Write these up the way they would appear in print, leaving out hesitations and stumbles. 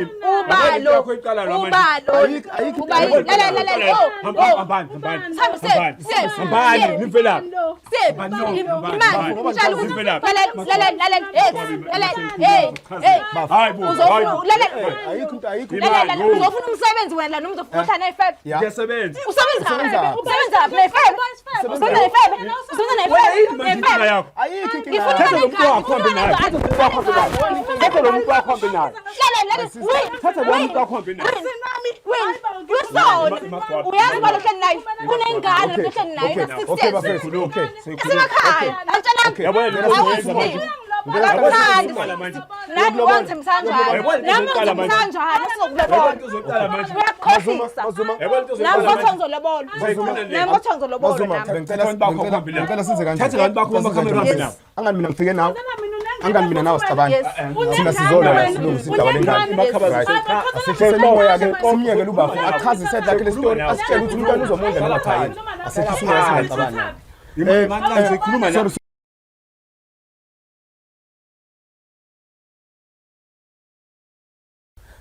Ubalo. Yakho iqala la manje. Ubalo. Ayikho- ayikho- Uba lalela lalela. Oh, oh. Hambani, hambani. Sihambe se. Hambani. Se. Hambani, nimvelaphi. Se. Hambani, Imali. Ngitshela ukuthi Nimvelaphi. lalela lalela lalela. Hey, lalela. Hey, hey. Hayi bo. Uzofuna lalela. Ayikho into, ayikho. Lalela Imali, lalela. yo. Uzofuna umsebenzi wena la noma uzofuna uhlala ney'febe. Ya. Ngiyasebenza. Usebenza Usebenza phi? Usebenza phi ney'febe? Usebenza ney'febe? Usebenza Wena ney'febe? yini manje inkinga Ney'febe? yakho? Ayikho inkinga. Ngifuna Thatha lo imali muntu wakho uhambe naye. ngifuna Thatha lo muntu wakho uhambe naye. Thatha lo muntu wakho uhambe naye. Lalela lalela. Wait. Thatha lo muntu wakho uhambe naye. Wait. Usona. Uyazi uba lohleli naye. Unengane Okay, lohleli naye okay, una 6 okay, years. bafethu, okay. Esemakhaya. Awutshelanga. Yabona le nto oyenza manje. Akakuthandi. Uzoqala manje. Nami wangithembisa kanjalo. Yabona Nami uzoqala manje. wangithembisa kanjalo Yabona sizokulobola. into uzoqala manje. Uyakukhohlisa. Mazuma, Yabona into Nami uzoqala kodwa manje. ngizolobola. Uzoyiqala le. Nami kodwa ngizolobola Mazuma, nami. bengicela Thatha abantu bakho bengicela uhambe nabo. bengicela senze kanje. Thatha abantu bakho Senze amakhamera kanje. uhambe nabo. Angani mina ngifike nawe. Angani mina nawe sixabane. Yes. Thina sizolwa la silungisa idaba lengane. Right. Asehliseni umoya ke simyeke ubafo achaze iside lakhe le story asitshele ukuthi umntwana uzomondla noma cha yini. Asehlise umoya singaxabani. Manje ikhuluma Sorry,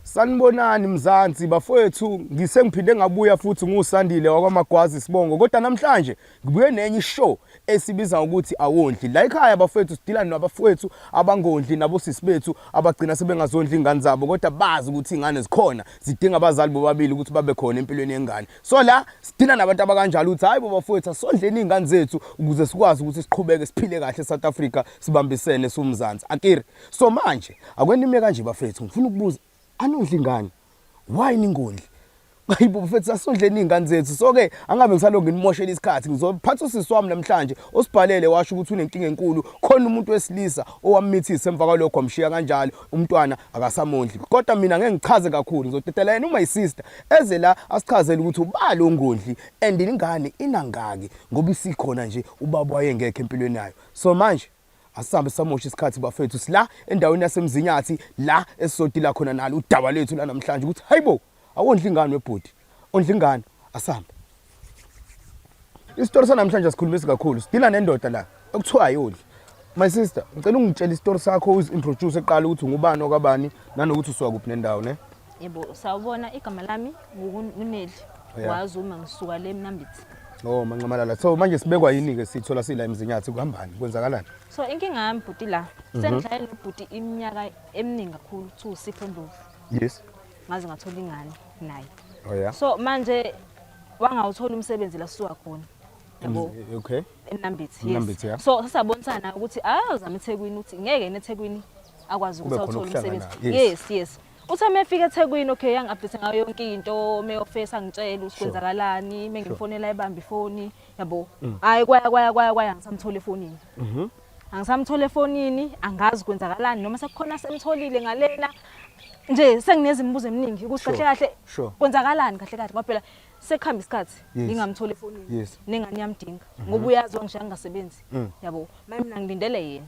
Sanibonani Mzansi bafowethu, ngisengiphinde ngabuya futhi nguSandile wakwaMagwazi Sibongo, kodwa namhlanje ngibuye nenye ishow esibiza ngokuthi Awondli. La ekhaya bafowethu sidila nabafowethu abangondli nabosisi bethu abagcina sebengazondli ingane zabo, kodwa bazi ukuthi ingane zikhona zidinga abazali bobabili ukuthi babe khona empilweni yengane. So la sidila nabantu abakanjalo ukuthi hayi bo bafowethu, asondleni izingane zethu ukuze sikwazi ukuthi siqhubeke siphile kahle eSouth Africa, sibambisene siwumzansi akiri. So manje akwenime kanje bafethu, ngifuna ukubuza, anondli ingane? Why ningondli? Hayibo bafethu, asondleni iy'ngane zethu. So-ke angabe ngisalokhu nginimoshela isikhathi, ngizophatha usisi wami namhlanje osibhalele washo ukuthi unenkinga enkulu, khona umuntu wesilisa owamithisa, emva kwalokho wamshiya kanjalo, umntwana akasamondli. Kodwa mina ngeke ngichaze kakhulu, ngizodedela yena uma isister eze la asichazele ukuthi ubani ongondli and ingane inangaki, ngoba isikhona nje ubaba wayengekho empilweni yayo. So manje asihambe samosha isikhathi bafethu, sila endaweni yaseMzinyathi la esizodila khona nalo udaba lethu la namhlanje ukuthi hayibo, awondli ingane webhodi, ondla ingane. Asambe. Isitori sanamhlanje asikhulumisi kakhulu, sidila nendoda la ekuthiwa ayondli. My sister, ngicela ungitshele isitori sakho, uzi-introduce eqala ukuthi ungubani okwabani nanokuthi usuka kuphi nendawo ne. Yebo, sawubona, igama lami nguNeli. Wazuma, ngisuka le Mnambithi. Oh, Manxamalala. So manje sibekwa yini-ke sithola sila eMzinyathi, kuhambani, kwenzakalani? So inkinga yami bhuti la, sengihlale nobhuti iminyaka eminingi kakhulu, kuthiwa uSipho Ndlovu. Ngaze ngathola ingane naye. Oh yeah. So manje wangawuthola umsebenzi la sisuka khona. Yabo. Okay. Emnambithi. Emnambithi, yeah. So sasabonisana ukuthi awuzame eThekwini, ukuthi ngeke yena eThekwini akwazi Kube ukuthi khona awuthole umsebenzi. ukuhlangana, yes. Yes. Uthi uma efika eThekwini, okay, yangi-update ngayo yonke into, meyofesa ngitshela ukuthi kwenzakalani, mengimfonela ebamba ifoni, yabo. Hayi, kwaya kwaya kwaya kwaya, angisamthola efonini. Angisamthola efonini, angazi kwenzakalani noma sekukhona semtholile ngalena. Nje senginezimibuzo eminingi ukuthi kahle kahle kwenzakalani kahle kahle, ngoba phela sekuhamba isikhathi ngingamthola efonini. Nengane iyamdinga ngoba uyazi wangishiya ngingasebenzi. Yabo. Manje mina ngilindele yena.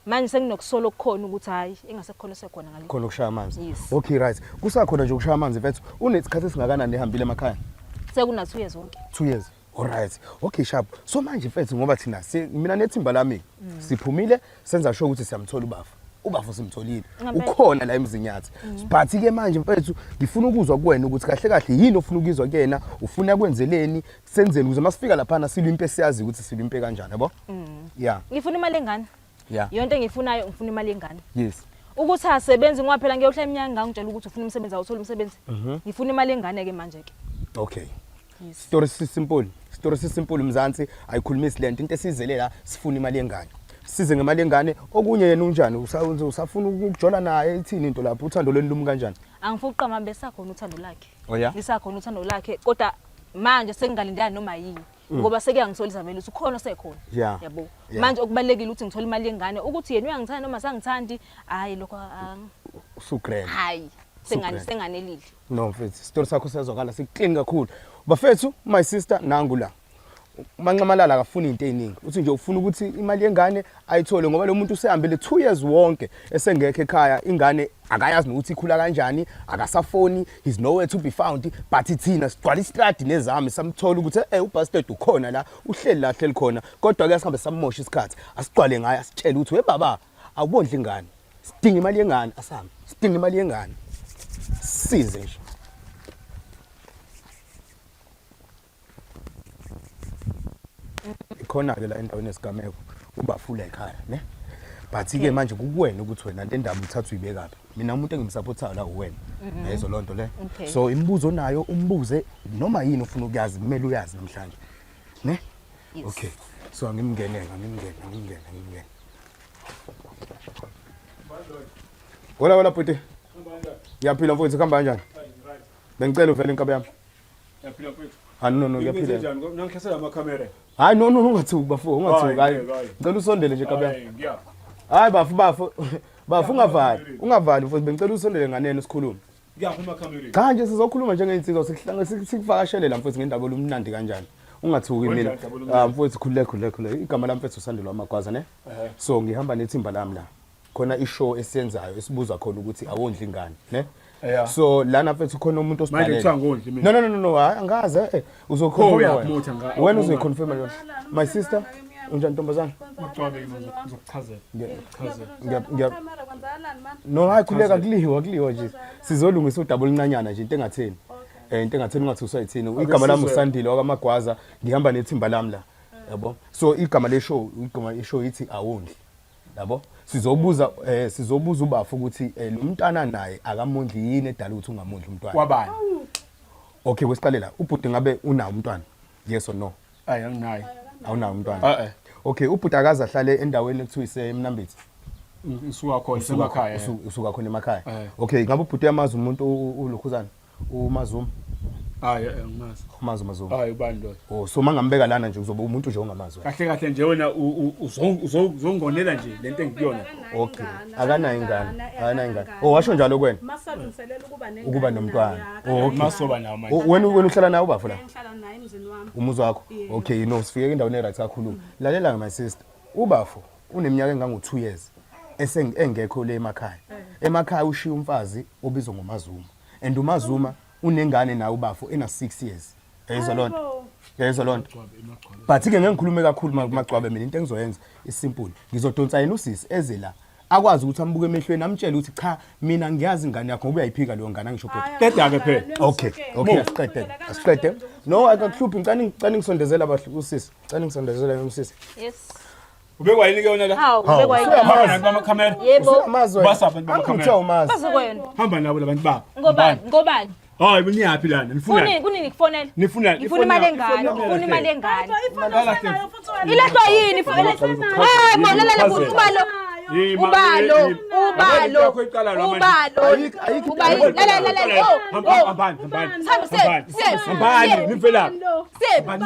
Manje senginokusola okukhona ukuthi hayi, engasekhona sekhona ngale. Khona ukushaya amanzi. Yes. Okay, right. Kusakhona nje ukushaya amanzi mfethu. Unesikhathi esingakanani ehambile emakhaya? Sekuna 2 years wonke. 2 years. Alright. Okay, sharp. So manje mfethu, ngoba thina mina nethimba lami siphumile senza sure ukuthi siyamthola ubafu. Ubafu simtholile. Ngempela. Ukhona la eMzinyathi. But ke manje mfethu ngifuna ukuzwa kuwena ukuthi kahle kahle yini ofuna ukuzwa kuyena, ufuna kwenzeleni, senzeni ukuze masifika lapha silwe impi esiyazi ukuthi silwe impi kanjani, yabo? Yeah. Ngifuna imali engane. Yonke engiyifunayo, ngifuna imali yengane. Ukuthi asebenzi ngoba phela ngiyohlala iminyaka ngangitshela ukuthi ufuna umsebenzi, awuthola umsebenzi. Ngifuna imali yengane ke manje ke. Okay. Yes. Story si simple. Story si simple Mzansi, ayikhulumisi lento. Into esizele la, sifuna imali yengane. Size ngemali yengane. Okunye yena unjani? Usafuna ukujola naye, ithini into lapho? Uthando lweni lumi kanjani? Angifuni ukuqamba, besakhona uthando lakhe. Oh yeah. Lisakhona uthando lakhe, kodwa manje sengingalindana noma yini. Ngoba sekuyangisolisa vele ukuthi ukhona osekhona. Yabo. Manje okubalekile ukuthi ngithole imali yengane, ukuthi yena uyangithanda noma sangithandi, hayi lokho Usugrand. Hayi, Usugrand. senganelile. No mfethu, story sakho siyazwakala, siclean kakhulu. Bafethu, my sister nangu la. Manxamalala akafuni into eziningi. Uthi nje ufuna ukuthi imali yengane ayithole, ngoba lo muntu usehambile 2 years wonke esengekho ekhaya, ingane akayazi nokuthi ikhula kanjani, akasafoni, he's nowhere to be found. But thina sigcwala istradi nezami samthola ukuthi ubastard ukhona la, uhleli la hleli khona. Kodwa ke asihambe samosha isikhathi, asigcwale ngaye asitshele ukuthi we baba awubondli ingane. Sidinga imali yengane, asambe. Sidinga imali yengane. Angikusize nje. Ikhona-ke la endaweni yesigameko ubafula ekhaya ne but-ke manje kukuwena ukuthi wena le ndaba uthatha uyibekaphi. Mina umuntu engimsupportayo la uwena, yayizwa loo nto le? Okay. So imibuzo onayo umbuze, noma yini ufuna ukuyazi kumele uyazi namhlanje ne? Yes. Okay, so angimngeneke, angimngene, angimngene, angimngene. Hola, hola bhuti. Ngiyaphila mfowethu, kuhamba kanjani? Bengicela uvele inkabi yami. Yaphila mfethu. Ah no no, ngiyaphila. Ngiyaphila. Nangihlasela amakhamera. Hayi no no, ungathuki bafo, ungathuki. Hayi, Hayi. hayi. Ngicela usondele nje inkabi yami. Hayi, ngiya. Hayi bafu bafu. Bafu ungavali. Ungavali mfowethu, bengicela usondele nganeno sikhulume. Ngiyaphi emakhamereni? Cha nje sizokhuluma njengey'nsizwa, sikuhlanga sikuvakashele la mfowethu ngendaba olumnandi kanjani. Ungathuki mina. Kanjani indaba olumnandi? Ah mfowethu, khululeka khululeka khululeka. Igama lami mfethu uSandile Magwaza ne. Ehhe. So ngihamba nethimba lami la. Khona ishow esiyenzayo esibuza khona ukuthi awondli ingane ne. Yeah. So lana mfethu khona umuntu Manje osibhalele. kuthiwa ngondli mina. No no no no no, hayi angaze eh Oh, uzoconfirma wena. uyaphumutha Wena awunga. uzoyiconfirma leyo. My sister, unjani ntombazana? Magcwabe ngizokuchazela. Ngizokuchazela. No hayi khuleka, kuliwa kuliwa nje. Sizolungisa udaba oluncanyana nje, into engatheni. Into engatheni, ungathi usayithini. Igama lami sizwe. uSandile wakaMagwaza, ngihamba nethimba lami la. Yabo. So igama le show, igama le show ithi awondli. Yabo? Sizobuza ubafu ukuthi lo mntana naye akamondli, yini edala ukuthi ungamondli umntwana? Kwabani? Okay, kwesiqale la. Ubhuti ngabe unawo umntwana? Yes or no? Hayi anginayo. Awunawo umntwana. Eh eh. Okay, ubhuti akaze ahlale endaweni ekuthiwa iseMnambithi. Ngisuka khona semakhaya. Usuka khona emakhaya. Eh. Okay, ngabe ubhuti uyamazi umuntu ulokhuzana? UMazuma. Hayi eh ngimazi. Umazi uMazuma. Hayi ubani lo? Oh, so mangambeka lana nje kuzoba umuntu nje ongamazi wena. Kahle kahle nje wena uzongonela nje lento engikuyona. Okay. Akanayo ingane. Akanayo ingane. Oh, washo njalo kuwena. Masalungiselela ukuba nengane. Ukuba nomntwana. Oh, okay. Masoba nawo manje. Oh, wena uhlala nawe ubafo la? Ngihlala naye emzini wami. Umuzi wakho. Okay, no, sifike endaweni e-right kakhulu. Lalela my sister. Ubafo uneminyaka engango 2 years engekho le emakhaya. Emakhaya ushiya umfazi obizwa ngoMazuma. And uMazuma unengane nawe ubafo ena 6 years. Yayizwa lonto. Yayizwa lonto. But ke ngeke ngikhulume kakhulu Magcwabe, mina into engizoyenza isimple. Ngizodonsa yena usisi eze la. Akwazi ukuthi ambuke emehlweni amtshele ukuthi cha mina ngiyazi ingane yakho ngoba uyayiphika leyo ngane, angisho bhuti. Qeda ke phela. Okay, asiqede. Asiqede. No, akakuhluphi, ngicela ngisondezela abahle usisi. Ngicela ngisondezela usisi. Yes. Ubekwa yini ke wena la? Hawu, ubekwa yini? Hamba nabo amakhamera. Yebo. Usuyamazi wena. Basa abantu bamakhamera. Angithiwa umazi. Bazokwena. Hamba nabo labantu babo. Ngobani? Ngobani? Hayi niyaphi lana? Nifuna? Kunini kunini kufonela? Nifuna? Ngifuna imali engane, ngifuna imali engane. Ilahlwa yini? Hayi bo, lalela futhi ubalo. Ubalo, ubalo, ubalo. Ubalo, lalela lalela. Oh, oh. Hambani, hambani. Sami se, se. Hambani, nimfelaphi. Se, imali,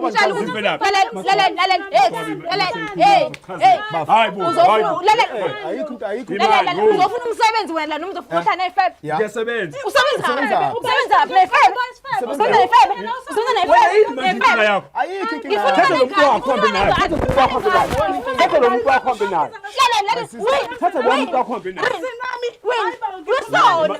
utshela ukuthi lalela lalela lalela, hey, lalela, hey, hey. Hayi bo, hayi bo. Uzofuna lalela. Ayikho into, ayikho. Lalela, uzofuna umsebenzi wena la noma uzofuna uhlala ney'febe? Yeah. Ngiyasebenza. Usebenza Usebenza phi? Usebenza phi? Ney'febe? Usebenza ney'febe? Usebenza ney'febe? Yini manje inkinga Ney'febe? yakho? Ayikho inkinga. Ngifuna Thatha imali lo muntu wakho uhambe naye. engane. Thatha lo muntu wakho uhambe naye. Thatha lo muntu wakho uhambe naye. Lalela, lalela. Wait, Thatha lo muntu wakho uhambe naye. wait. Uyisona.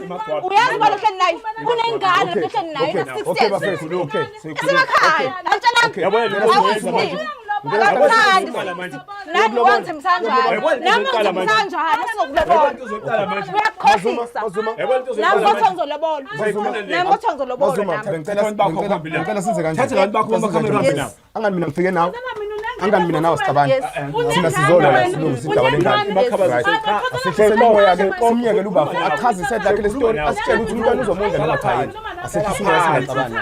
Uyazi uba lohleli naye. Unengane lohleli naye Okay, ina 6 okay years. bafethu. Okay. Isemakhaya. Awutshelanga. Yabona le nto oyenza manje. Akakuthandi. Uzoqala manje. Nami wangithembisa njalo. Yabona le nto Nami ozoqala manje. wangithembisa njalo Yabona sizokulobola. into ozoqala manje. Uyakukhohlisa. Mazuma. Yabona into Nami ozoqala kodwa manje. ngizolobola. Uzoyiqala le. Nami kodwa ngizolobola Mazuma, nami. bengicela Thatha abantu bakho uhambe nabo. bengicela senze kanje. Thatha abantu bakho amakhamera uhambe nabo. Angani mina ngifike nawe. Angani mina nawe sixabane. Yes. Thina sizola la silungisa indaba lengane. Yes. Right. Asehliseni umoya ke, simyekele ubafo achaze iside lakhe le story, asitshele ukuthi umntwana uzomondla noma cha yini. Asehlise umoya singaxabani.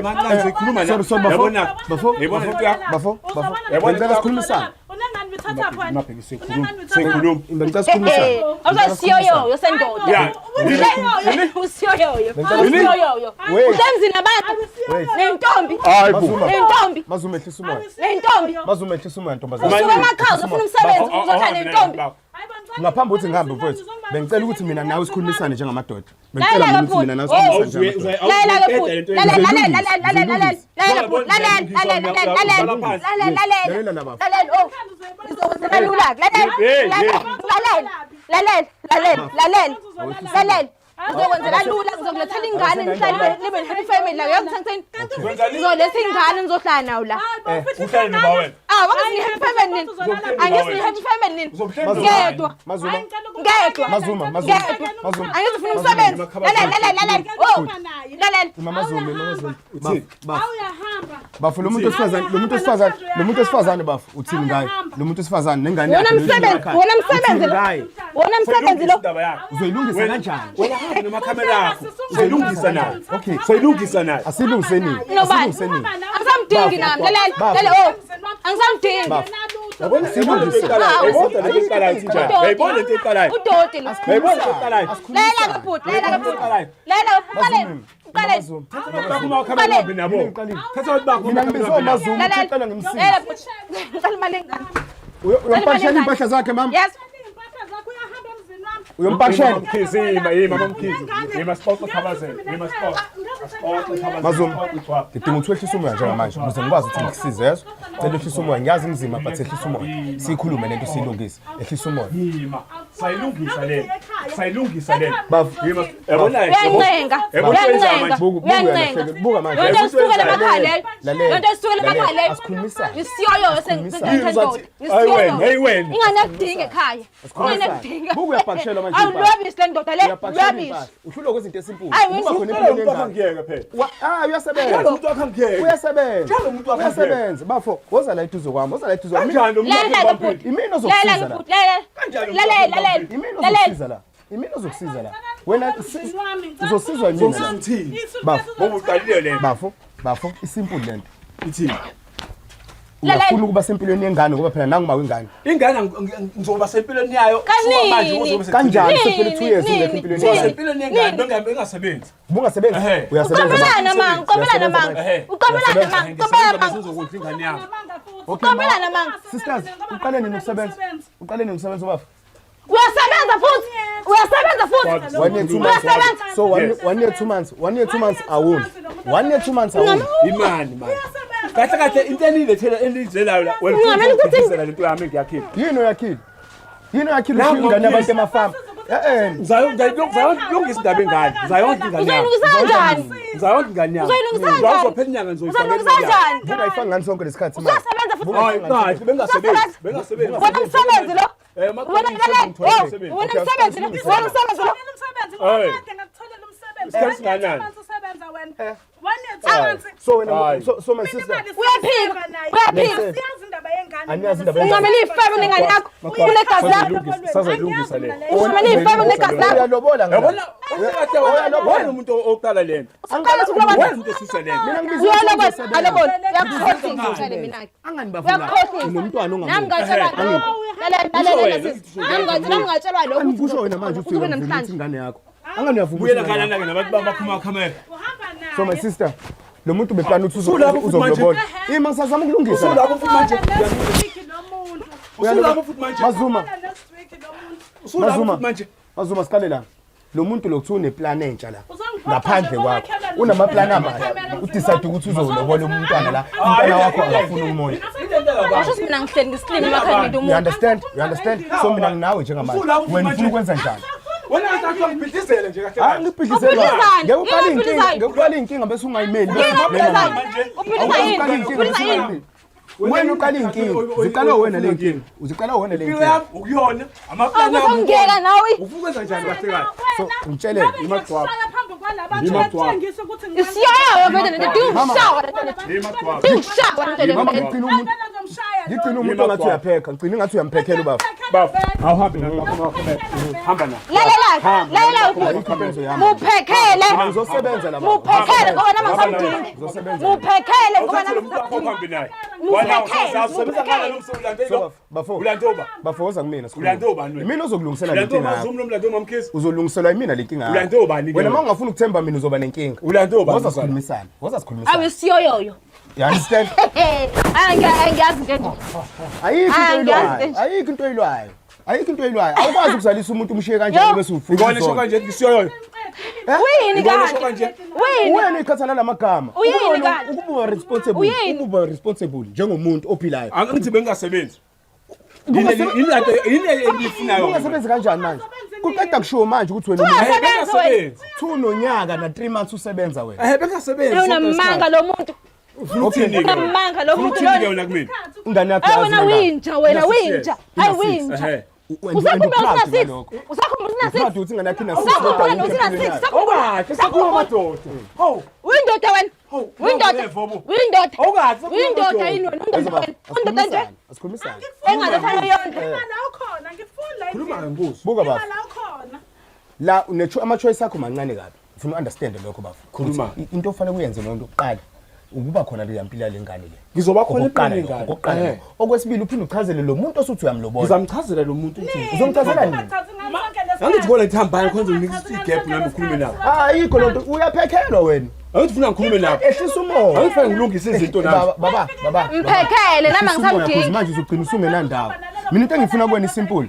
Mancanzi ikhuluma Sorry, sorry, bafo. Yabona. Bafo, Yabona into yakho. bafo, bafo. Yabona Bengicela sikhulumisane. Unengane bithatha phana. Mabheki sikhuluma. Sikhuluma. Bengicela sikhulumisane. Awuzosiyoyoyo sendoda. Yeah. Usiyoyoyo. Yini? Usiyoyoyo. Wait. Usemzini abantu. Wait. Nentombi. Hayi bo. Mazuma. Nentombi. Mazuma ehlisa umoya. Nentombi. Mazuma ehlisa umoya ntombazane. Usuka emakhaya uzofuna umsebenzi uzohlala nentombi. Ngaphambi kokuthi ngihambe mfowethu, bengicela ukuthi mina nawe sikhulumisane njengamadoda. Bengicela Lalela mina ukuthi mina nawe futhi. sikhulumisane njengamadoda. Lalela ke futhi. Lalela lalela lalela lalela lalela futhi. Lalela lalela lalela lalela lalela. Lalela la bafo. Lalela oh. Ngizokwenzela lula. Lalela. Hey, hey. Lalela. Lalela lalela lalela lalela. Ngizokwenzela lula ngizokulethela ingane nihlale nibe happy family la uyangithengisa. Wenzani? Ngizoletha ingane nizohlala nawo la. Uhlale noba wena. Ah, wangithi ngi-happy family nini? Angithi ngi-happy family nini? Ngedwa. Mazuma. Ngedwa. Mazuma, Mazuma. Ngedwa. Mazuma. Angithi ufuna umsebenzi. Lalela, lalela, lalela. Oh. Lalela. Mama Zuma, Mama Zuma. Uthini? Bafo, Awuyahamba. bafo lo muntu wesifazane, lo muntu wesifazane, lo muntu wesifazane bafo, uthini ngaye? Lo muntu wesifazane nengane Wona yakhe. msebenzi, wona msebenzi lo. Ngaye. Wona msebenzi lo. Indaba yakho. Uzoyilungisa kanjani? Wena hamba namakhamera akho. Uzoyilungisa nayo. Okay. Soyilungisa nayo. Asilungiseni. Nobani? Asilungiseni. Angisamdingi nami. Lalela, Bafo. lalela. Oh. Angisamdingi. Bafo. Yabona Asilungise. into eqalayo. Yayibona lento eqalayo ithi njani? Yayibona lento eqalayo. Udoti lo. Yayibona lento eqalayo. Lalela ke bhuti, lalela ke bhuti. Lalela uqale. Uqale. Thatha bakho umakhamera uhambe nabo. Thatha abantu bakho. Mina ngibizwe uMazuma Lalela. ucela ngimsize. Lalela bhuti. Ngicela imali engane. Uyompakishela impahla zakhe mama. Yes. Impahla zakho uyahamba emzini wami. Uyompakishela. Mkhize yima yima mamkhize. Yima sixoxe khabazela. Yima sixoxe. Asixoxe khabazela. Mazuma. Ngidinga ukuthi wehlise umoya njengamanje ukuze ngikwazi ukuthi ngikusize yezwa. Cela wehlise umoya. Ngiyazi inzima but ehlise umoya. Sikhulume lento siyilungise. Ehlise umoya. Yima. Sayilungisa le. Sayilungisa le. Bafo. Yima. Yabona Uyancenga. Yabona Uyancenga. Buka buka Uyancenga. uyahleka. Buka manje. Yonto esukela emakhaya leyo. Lalela. Yonto esukela emakhaya leyo. Asikhulumisane. Isiyoyo sengithendoda. Hayi wena, hey wena. Ingane yakudinga ekhaya. Ingane yakudinga. Buka uyapakishelwa manje impahla. Awulwabisi le ndoda le. Uyapakishelwa Lwabisi. impahla. Uhlulwa kwezinto esimpulu. Ayi, wena Kuba khona Ucela empilweni umuntu wakho yengane. angiyeke phela. Ah uyasebenza. Ucela umuntu wakho angiyeke. Uyasebenza. Njalo umuntu wakho Uyasebenza. Bafo, woza la eduze kwami. Woza la eduze kwami. Kanjani lo muntu Lalela wakho ke bhuti. Imina Lalela ozokusiza ke la. bhuti. Lalela. Kanjani lo Lalela, muntu wakho lalela. Imina Lalela. ozokusiza la. Imina ozokusiza la. Wena uzosizwa yimina Uzosiza la. uthini? Bafo. Ngoba uqalile le. Bafo, bafo, isimple lento. Ithini? Lalela. Uyafuna ukuba sempilweni yengane ngoba phela nangu mawingane. Ingane ngizoba sempilweni yayo. Kanini? Suka manje uzobe Kanjani Nini? sephele 2 years Nini? ungekho empilweni Ngizoba yengane? sempilweni yengane bengabe engasebenzi. Ubungasebenzi? Ehhe. Uyasebenza. Uqabelana manje. manga, uqabelana manga. Ehhe. Uqabelana manga, uqabelana manga. Uzokudla ingane yami. Okay, ma. Uqabelana manga. Sisters, uqale nini ukusebenza? Uqale nini ukusebenza ubaba? Uyasebenza futhi. Uyasebenza futhi. 1 year 2 months. Uyasebenza. So 1 year 2 months, 1 year 2 months awuni. 1 year 2 months awuni. Imani manje. Kahle kahle into enilethela enilizelayo la. Wena Ungamele ukuthi- uzophikisela lento yami engiyakhile. Yini oyakhile? Yini oyakhile Nangu ushiya ingane yabantu umkhize. emafama? Eh eh. Ngizayolungisa indaba engane. Ngizayondla ingane yami. Uzoyilungisa kanjani? Ngizayondla ingane yami. Uzoyilungisa kanjani? Ngizophela inyanga ngizoyifaka. Uzoyilungisa kanjani? Buka ayifanga ngani sonke lesikhathi manje. Uyasebenza futhi. Hayi kahle bengasebenzi. Bengasebenzi. Wona umsebenzi lo. Eh Wona lalela. Oh, wona umsebenzi lo. Wona umsebenzi lo. Umsebenzi Hey. kade ngakutholela umsebenzi. Isikhathi singanani? Usebenza wena. One year two months. So wena Hayi. so my sister. Uyaphika. Uyaphika. Siyazi indaba yengane. Aniyazi indaba yengane. Ungamele ifebe nengane yakho. Unegazi lakho. Sazayilungisa le. Ungamele ifebe negazi lakho. Uyalobola ngani? Yabona kahle wena umuntu oqala lento. Uqala ukulobola. Wena umuntu osisa lento. Mina ngibizwa Uyalobola. Alobola. Uyakukhohlisa ngitshele mina. Angani bafuna. Uyakukhohlisa. Unomntwana Nami ongamubi. ngatshelwa lokho. Lalela, lalela sisi. Nami ngatshelwa nami ngatshelwa lokho. Angani kusho wena manje ukuthi uthi ube uyavuma ukuthi namhlanje. ingane yakho. Angani uyavuma. Buyela ukuthi ingane kanana ke nabantu baphuma khamera. Uhamba naye. So my sister, lo muntu beplana ukuthi Usulapho futhi manje. uzokulobola. Ima ngisazama ukulungisa. la. Usulapho futhi manje. Next week lo muntu. Usulapho futhi manje. Mazuma, Next week lo muntu. Usulapho Mazuma. futhi manje. Mazuma siqale la. Lo muntu lo kuthiwa uneplan entsha la. Uzongiphoxa Ngaphandle nje kwakho ngomakhelwane unamaplan uzongiphoxa amahle. nje Udecide ukuthi uzolobola umntwana la. Umntwana wakho akafuni umoya. Kusho ukuthi mina ngihleli ngisilima emakhaya nento You umuntu. understand? You understand? So mina nginawe njengamanje. Usulapho futhi Wena manje. ufuna ukwenza njani? Wena kahle kahle ngibhidlizele nje kahle. Ah kahle. ngibhidlizelwa. Ubhidlizani? Ngeke uqale inkinga, Ubhidlizani? ngeke uqale inkinga bese ungayimeli. Yini ubhidlizayo? Manje. Ubhidliza yini? Uqale inkinga Ubhidliza bese yini? ungayimeli. Wena uqala inkinga, ziqala wena le nkinga. Uziqala wena le Impilo nkinga. yami ukuyona amaplani Awu ngiyeka nawe. Ufuna ukwenza njani kahle kahle? So ngitshelele. Imagcwaba. Phambi kwalabantu Imagcwaba. batshengisa ukuthi Isiyoyo vele lento idinga ukushawa lento le. Imagcwaba. Idinga ukushawa lento le. Mama ngigcina umuntu, ngigcina umuntu ongathi uyapheka, ngigcina ngathi uyamphekela ubaba. Baba, awuhambe nawe baphuma khamera. Hamba na. Lalela, lalela ubhuti. Ayikho into engizoyihamba. Muphekhele. Ngizosebenza la baba. Muphekhele ngoba nami ngisamdingi. Ngizosebenza. Muphekhele ngoba Awuthathe nami lo muntu wakho uhambe naye. Muphekhele, Usebenza ngala lo msebenzi ulandelwa. So bafo, Ulandoba. bafo woza kumina sikhulume. Ulande ubani wena? Imina ozokulungisela le Ulande nkinga ubani yakho. Zuma ulande uMamkhize? Uzolungiselwa imina le nkinga yakho. Ulande ubani ke Wena wena? uma ungafuni ukuthemba mina uzoba nenkinga. Ulande ubani Woza mzala? sikhulumisane. Woza sikhulumisane. Awu siyoyoyo. You understand? Angiyazi into enje. Ayikho into Ah, ngiyazi oyilwayo. nje. Ayikho into oyilwayo. Ayikho into oyilwayo. Awukwazi ukuzalisa umuntu umshiye kanjalo Yo. bese ufuna. Ikona esho ukuzona. kanje ngisiyoyoyo. Uyini Ikona esho kanti? kanje. Uyini? Wena uyikhathala lamagama. Uyini Ukuba wena- kanti? Ukuba responsible, Uyini? ukuba responsible njengomuntu ophilayo. Angithi bengingasebenzi. Yini yini enifunayo? Ungasebenzi kanjani manje? Kuqeda kushiwo manje ukuthi wena Ungasebenzi wena. Bengingasebenzi. two nonyaka na 3 months usebenza wena. Eh bengingasebenzi. Unamanga lo muntu. Ufuna ukuthini ke? Unamanga lo muntu Ufuna ukuthini ke lona. wena kumina? Ingane yakho Hayi yazi wena nengane. winja wena Ina six winja. years. Hayi Ina six, winja. ehe. Usakhumbula una 6. Usakhumbula una 6. Proud ukuthi ingane yakho ina six. Usakhumbula una 6. Awukahle sekuwa madoda. Hawu. Uyindoda wena. Hawu. Uyindoda. Uyindoda. Awukahle sekuwa Uyindoda madoda. yini wena? Uyindoda wena. Uyindoda nje. Asikhulumisane. Engaze fanele yondle. La ukhona ngifuni la Khuluma endlini. ngenkosi. Buka baba. La ukhona. La une ama choice akho mancane kabi. Ufuna understand lokho baba. Khuluma. Ukuthi Into ofanele uyenze leyo nto kuqala ukuba khona le yampilo yale ngane le. Ngizoba khona Okokuqala empilweni lokho, yengane. okokuqala Ehhe. lokho. Okwesibili uphinde uchazele lo muntu osuthi uyamlobola. Ngizamchazela lo muntu ukuthi Uzomchazela nini? Angithi kona ngithambane khona nginika igap nami ngikhulume nawe. Ayikho lonto uyaphekhelwa wena. Angithi ufuna ngikhulume nawe. Ehlisa umoya. Angithi fanele ngilungise izinto nami. Baba baba baba. Mphekhele nami Ehlisa umoya, 'cause angisamdingi. manje uzogcina usungenandawo. Mina into engifuna kuwena isimple.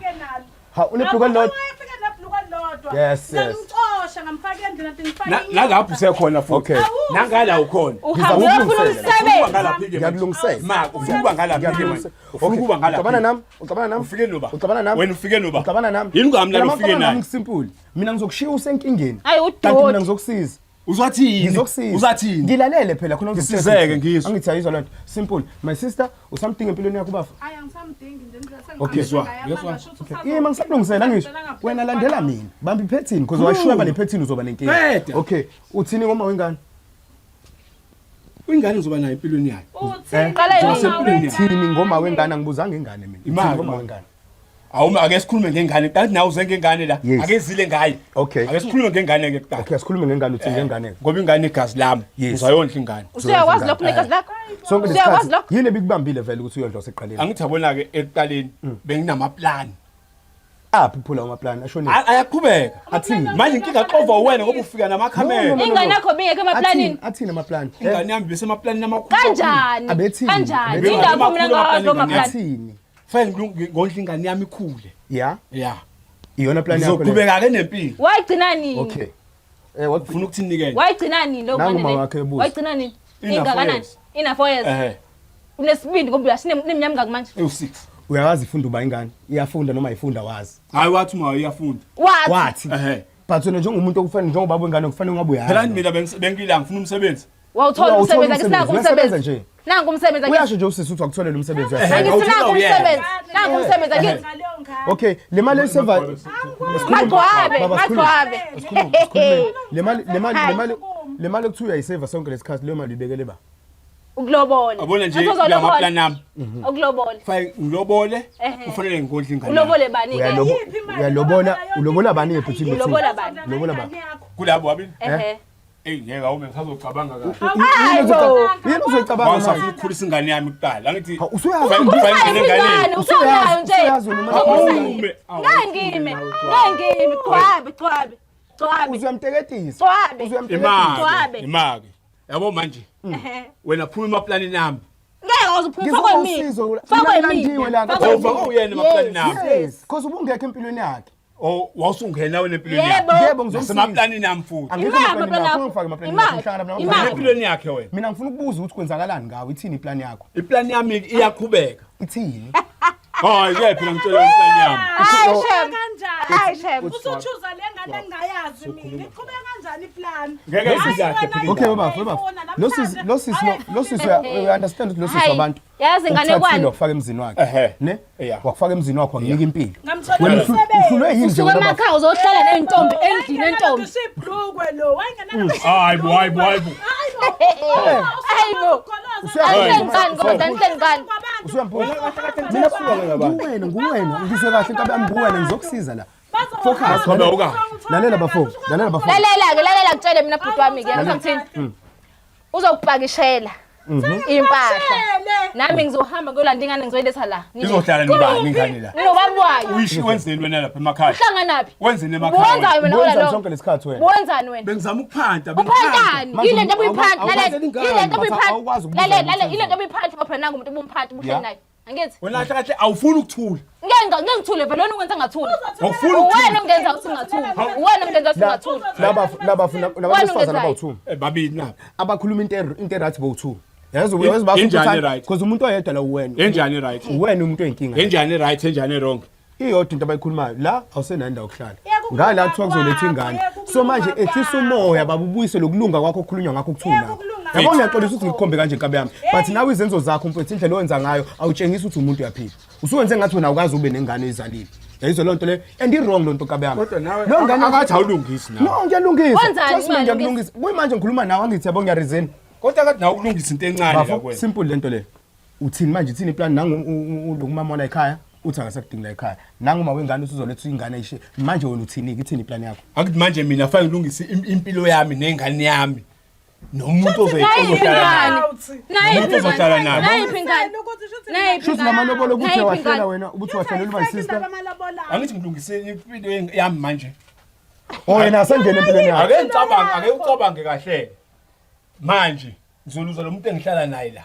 Ha unebhluku elilodwa. Wayefika nebhluku elilodwa. Yes, yes. Ngamxosha ngamfaka endlini athi ngifake Na- Nalapho usekhona futhi. Okay. Nangala ukhona. Uhambe uyofuna Ngizakulungisela. Ufuna umsebenzi. ngalaphi ke manje? Ngiyakulungisela. Ma, ufuna ukuba ngalaphi ke manje? Ngiyakulungisela. Ufuna ukuba ngalaphi? Uxabana nami? Uxabana nami? Ufike noba? Uxabana nami? Wena ufike noba? Uxabana nami? Yini ungamlali Phela ufike uma uxabana naye? nami kusimple. Mina ngizokushiya usenkingeni. Hayi, Kanti mina udoti. ngizokusiza. Uzathini? Ngizokusiza. Uzathini? Ngilalele phela khona Ngisizeke, ngizwe. Angithi ayizwa lento. Simple. My sister, usamdinga empilweni yakho bafa. Hayi angisamdingi nje Okay. Ngizwa, ngizwa. Yima ngisakulungisela ngisho. Wena landela mina. Bamba iphethini because washweba nephethini uzoba nenkinga. Qeda. Okay. Uthini ngoma wengane? Ingane ngizoba nayo empilweni yayo. Qala yini? Ngisempilweni yayo. Uthini ngoma wengane angibuzanga ingane mina. Uthini Imali, ngoma ma. wengane? Awume ake sikhulume ngengane. Kanti nawe uze ngengane la. Yes. Ake zile ngaye. Okay. Ake sikhulume ngengane ke kuqala. Okay, asikhulume ngengane uthini ngengane? Ngoba ingane igazi lami. Yes. Uzayondla ingane. Usuyakwazi lokho negazi lakho? Sonke Usuyakwazi lesikhathi lokho? yini ebikubambile vele ukuthi uyondla useqaleni? Angithi yabona ke ekuqaleni benginamaplan. Aphi phula amaplan ashonile. Ayaqhubeka. Athini? Manje inkinga xova wena ngoba ufika namakhamera. No, no, no. Ingane yakho bingekho emaplanini. Athini athini amaplan? Ingane yami besemaplanini amakhulu. Kanjani? Abethini? Kanjani? Abethini? Indaba mina ngawazi amaplan. Athini? Fanele ngondla ingane yami ikhule. Yeah. Yeah. Iyona plan yakho le. Ngizoqhubeka ke nempilo. Wayigcina nini? Okay. Eh what Ufuna ukuthini ke? Wayigcina nini lo Nangu ngane mama le? wakhe ebuza. Wayigcina nini? Ina four Ingakanani? years. Ina 4 years. Eh. Unesibindi ngoba uyasinemnyama ngaki manje. Ewu6. Uyawazi ifunda uba ingane? Iyafunda noma ayifunda wazi. Hayi wathi uma uyafunda. Wathi Wathi. Ehhe. But wena njengomuntu okufanele njengobaba wengane kufanele ungabe uyazi. Phela mina bengila ngifuna umsebenzi. wawuthola Uyawuthola umsebenzi akisinako umsebenzi, uyasebenza umsebenzi. nje. Nanku umsebenzi akithi. Uyasho nje usisi ukuthi wakutholela umsebenzi uyasebenza. Angisinako Awuthola uyena. umsebenzi. Nanku umsebenzi akithi. Okay, le mali eseva Magcwabe, Baba, sikhulume. magcwabe. Le mali le mali le mali le mali okuthiwa uyayiseva sonke lesikhathi leyo mali uyibekele ba. Ukulobola. Yabona nje Athi uzolobola. lamaplan ami. Ukulobola. Fanele ngilobole, Ehhe. kufanele ngondle ingane. yami. Ulobole bani ke? Uyalobola ulobola bani ebhuthini? Ulobola bani? Ulobola bani? Kulabo wabili. Ehhe. Ey ngeke awume ngisazocabanga kahle. Hayi bo. Yini uzoyicabanga manje? Ngisafuna ukukhulisa ingane yami kuqala. Angithi Ha, usuyazi. Fanele ngene enganeni. Ingane usunayo nje. Usuyazi wena manje. Awume. Ngangime. Ngangime. Gcwabe, gcwabe. Gcwabe. Uzuyamteketisa. Gcwabe. Uzuyamteketisa. Imake. Gcwabe. Imake. Yabo manje. Ehhe. Wena phuma emaplanini ami. Ngeke uze uphume fakwe mina. Ngizokusiza. Fakwe Landiwe mina. la. Fakwe Ova uyena emaplanini ami. Yes, because ubungekho empilweni yakhe. Oh wawusungena wena empilweni yakhe. Yebo. Yebo ngizomsiza. Nasemaplanini ami futhi. Angikho Imali emaplanini akho, amaplan ungifake akho. emaplanini Imali. akho, ngihlangana nawe. Imali. Empilweni yakhe wena. Mina ngifuna ukubuza ukuthi kwenzakalani ngawe, ithini iplan yakho? Iplan yami iyaqhubeka. Ithini? Hayi ke phela ngitshela iplan yami. Hayi shem. Kanjani? Hayi shem. Usuchuza le ngane engingayazi mina. Iqhubeka kanjani iplan? Ngeke sizakhe phela. Okay baba, baba. Lo sisi lo sisi lo sisi uya understand ukuthi lo sisi Hayi, wabantu. yazi ingane Ukuthathile kwani? wakufaka emzini wakhe. Ehhe. Ne? Yeah. Wakufaka emzini wakhe wakunika impilo. Ngamthola Wena umsebenzi. uhlulwe yini nje Usuke wena baba? emakhaya uzohlala nentombi endlini entombi. Ibhlukwe lo. Wayengena. Hayi bo, hayi bo, hayi bo. Hayi bo. Anihlengani ngoba anihlengani. Usuyamphula. Mina nguwena, nguwena. Ngizwe kahle inkabi yami nguwena ngizokusiza la. Focus. Ngoba ukahle. Lalela bafo, lalela bafo. Lalela ke, lalela kutshele mina bhuti wami ke, yazi ngithini? Uzokupakishela impahla. Nami ngizohamba kuyolanda ingane ngizoyiletha la. Izohlala nobani ingane la? Nobaba wayo. Uyishi wenzeni wena lapha emakhaya? Uhlanganaphi? Wenzeni emakhaya? Wenzani wena Wenzani ola lo? sonke lesikhathi wena? Wenzani wena? Bengizama ukuphanta, bengiphanta. Uphantani? Manje Yile nto obuyiphanta, awu- lalela. awukwazi Yile nto obuyiphanta. awukwazi ukubuza Lalela, ukuthi lalela, yile wenzani. nto obuyiphanta ngoba phela nangu umuntu obumphatha ubuhleli Yeah. naye. Angithi? Wena kahle kahle awufuni ukuthula. Ngeke ngeke ngithule vele wena ungenza ngathula. Awufuni ukuthula. Wena ungenza ukuthi ngathula. Wena ungenza ukuthi ngathula. Laba laba nabantu besifazane abawu-2 Eh babili nabo. abakhuluma into into right bowu-2. Yazi yazi basho Injani ukuthi right? because umuntu oyedwa la uwena. Enjani right? Uwena umuntu oyinkinga. Enjani right, enjani wrong? Iyodwa into abayikhulumayo la awusenayo indawo yokuhlala. Yeka Ngala kuthiwa ukulunga kuzolethwa ingane. kwakho, yeka So manje ukulunga ehlisa umoya baba ubuyise lokulunga kwakho okukhulunywa ngakho kuthiwa Yeka unakho. ukulunga Yabo ngiyaxolisa ukuthi ngikukhombe kanje nkabi yami. But nawe izenzo zakho mfethu indlela owenza ngayo awutshengisi ukuthi umuntu uyaphila. Usuwenze ngathi wena awukazi ube nengane ezalile. Yayizwa loo nto leyo and i-wrong loo nto nkabi yami. Kodwa nawe Leyo ngane akathi awulungisi nawe. No ngiyalungisa. Wenzani Trust me manje? ngiyakulungisa. Kuyimanje ngikhuluma nawe angithi yabo ngiyarizini. Kodwa akathi nawe ukulungisa into encane la Bafo kuwena. simple lento le. Uthini manje ithini iplan nangu umama wala ekhaya uthi akasakudingi la ekhaya. Nangu uma wengane usuzoletha ingane ayishiye. Manje wena uthini ithini iplan yakho? Akuthi manje mina fanele ngilungise impilo yami nengane yami. Nomuntu Nayiphi ozohlala naye. ingane? Nayiphi Umuntu ozohlala naye. Nayiphi ingane? Nayiphi Shuthi namalobolo ukuthi Nayiphi uyawahlela ingane? wena ukuthi wahlelela my sister. Angithi ngilungise impilo yami manje. Oh yena asengene empilweni yakho. Ake ngicabange, ake ucabange kahle. Manje ngizoluza lo muntu engihlala naye la.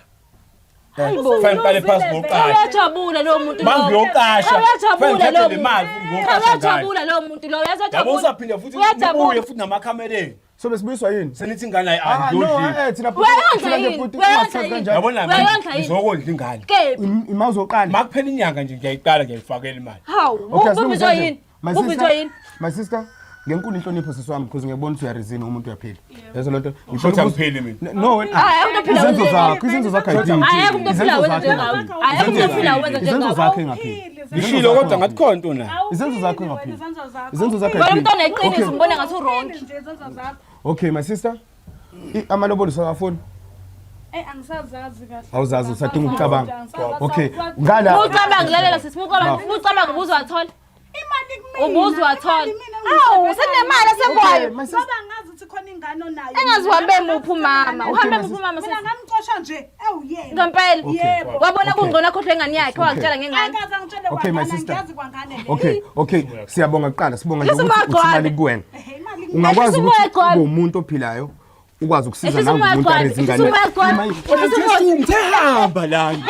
Hayibo. Fanele ngiqale phansi ngoqasha. Uyajabula lo muntu Ma lowo. ngiyoqasha. Uyajabula Fanele ngithathe lo le muntu. mali futhi ngiyoqasha ngayo. Uyajabula lo muntu lo. Yabo Uyajabula. usaphinda futhi Uyajabula. nibuye futhi namakhamereni. So besibuyiswa yini? Senithi ingane ayi Ah no angiyodli. eh thina Uyayondla thina nje yini? futhi Uyayondla ungasithathi yini? kanjani. Yabona manje Uyayondla yini? ngizokondla ingane. Kephi? Ima uzoqala. Makuphela inyanga nje ngiyayiqala ngiyayifakela imali. Hawu, Okay, asilungise ubizwa kanje. yini? My Ubizwa sister, yini? my sister, ngenkulu inhlonipho sisi wami because ngiyabona ukuthi uyarizini umuntu uyaphila. Yezo lento. Usho ukuthi angiphili mina. No, wena. Hayi, akukho phila Izenzo wenza zakho, izenzo zakho ayidingi. Ayekho umuntu ophila Izenzo wenza zakho njengawe. engaphili. Ayekho umuntu ophila wenza Izenzo njengawe. zakho engaphili. Ngishilo kodwa ngathi khona into nayo. Izenzo zakho engaphili. Izenzo zakho Wena ayiphili. umuntu oneqiniso Okay. umbona ngathi uwrong. Okay, my sister. Amalobolo usawafuni? Eh angisazazi kahle. Awuzazi usadinga ukucabanga. Okay, ngala Ucabanga lalela sisi, ucabanga, ucabanga ubuzwathola. Imali kumina. Ubuzwathola. Imali mina Hawu, ngiyisebenzayo. senemali Okay, esekwayo. my sister. Ngoba ngazi ukuthi khona ingane onayo. Engazi uhambe muphi umama. Okay, Uhambe my muphi umama Mina sisi. ngamxosha nje ewuyena. Ngempela. Yebo. Wabona kungcono akhohlwe ingane yakhe wangitshela ngengane. Akaze angitshele Okay, my kwangane, sister. ngiyazi kwangane le. Okay, okay. Siyabonga kuqala, sibonga nje Ehlisa ukuthi umoya uthi imali gcwabe. kuwena. Ehhe, imali kumina. Ungakwazi Ehlisa umoya ukuthi gcwabe. ube umuntu ophilayo ukwazi ukusiza Ehlisa nangu umoya umuntu gcwabe. areze Ehlisa ingane. umoya gcwabe. Ima- Ehlisa umoya. Ngithe hamba lana.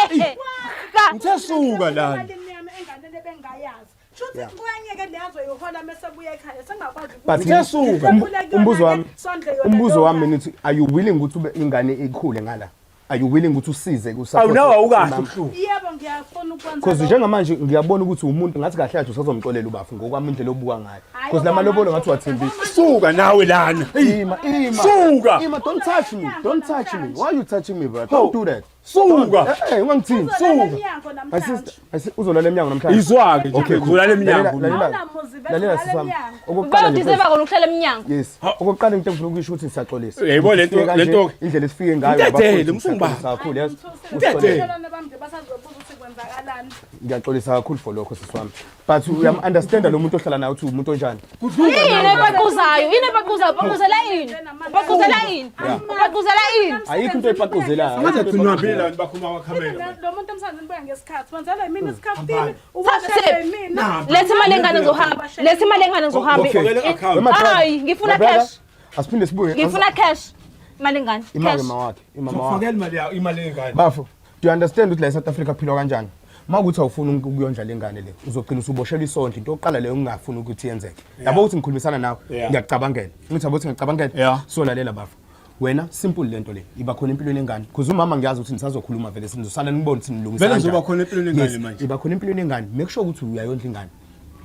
Ka- Ngithe suka lana. Imali yami enganeni ebengayazi. Shuthi kuyanyeke leyazo yohola mase buya ekhaya sengakwazi But Ngithe suka. Umbuzo wami Sondle yona umbuzo leyo wami mali. nithi are you willing ukuthi ube ingane ikhule ngala? Are you willing ukuthi usize ku Awu nawe awukahle ubuhlungu. Yebo ngiyafuna ukwenza. Because lokho. njengamanje ngiyabona ukuthi umuntu ngathi kahle kahle usazomxolela ubafu ngokwami indlela obuka ngayo. Because lamalobolo ngathi wathembisa. Suka nawe lana. Ima, ima. Suka. Ima, don't touch me. Don't touch me. Why are you touching me, bro? Don't do that. Suka. Eh, ungangithini. Uzolala emnyango My namhlanje. sister, my sister, uzolala emnyango namhlanje. Izwa ke nje. Okay, cool. Uzolala emnyango. Lalela, Awunamuzi vele Lalela ulala sisi wami. emnyango. Okokuqala nje Bayodiseva kona ukuhlala emnyango. Yes. Okokuqala into engifuna ukuyisho ukuthi siyaxolisa. Yebo, lento- Sifike kanje, lento- indlela esifike ngayo Ngidedele, abafowethu, mfungba. siyaxolisa kakhulu yes. Ngidedele. Abantwana bami nje basazobuza ukuthi kwenzakalani. Ngiyaxolisa kakhulu for lokho sisi wami. But uyam understand lo muntu ohlala naye ukuthi umuntu onjani. Yini ebaquzayo? Yini ebaquzayo? Baquzela ini? Baquzela ini? Baquzela ini? Ayikho into epaquzelayo. Ngathi agcinwambile la bantu bakhuluma amakhamera. Lo muntu emsebenzini buya ngesikhathi. Wenzela yimina isikhaftini, Siphi? uwashele yimina. Letha imali engane ngizohamba. Letha imali engane ngizohamba. Okay. Fakele account. Wema brother, Hayi, ngifuna my brother, cash. Asiphinde sibuye. Ngifuna cash. Imali engane. Imali Cash. mama wakhe, imama wakhe. Fakela imali yakho, imali yengane. Bafo, do you understand ukuthi la eSouth Africa philwa kanjani? Uma ukuthi awufuni ukuyondla lengane le, uzogcina usuboshelwa isondlo into yokuqala leyo ongingafuni ukuthi yenzeke. Yabo ukuthi ngikhulumisana nawe, Yeah. ngiyakucabangela. Ngithi yabo ukuthi ngiyakucabangela. Yeah. So lalela bafo. Wena simple lento le, iba khona empilweni yengane. Because umama ngiyazi ukuthi nisazokhuluma vele sinizosala nibone ukuthi nilungisa Vele kanjani. ngizoba khona empilweni yengane Yes, manje. Iba khona empilweni yengane. Make sure ukuthi uyayondla ingane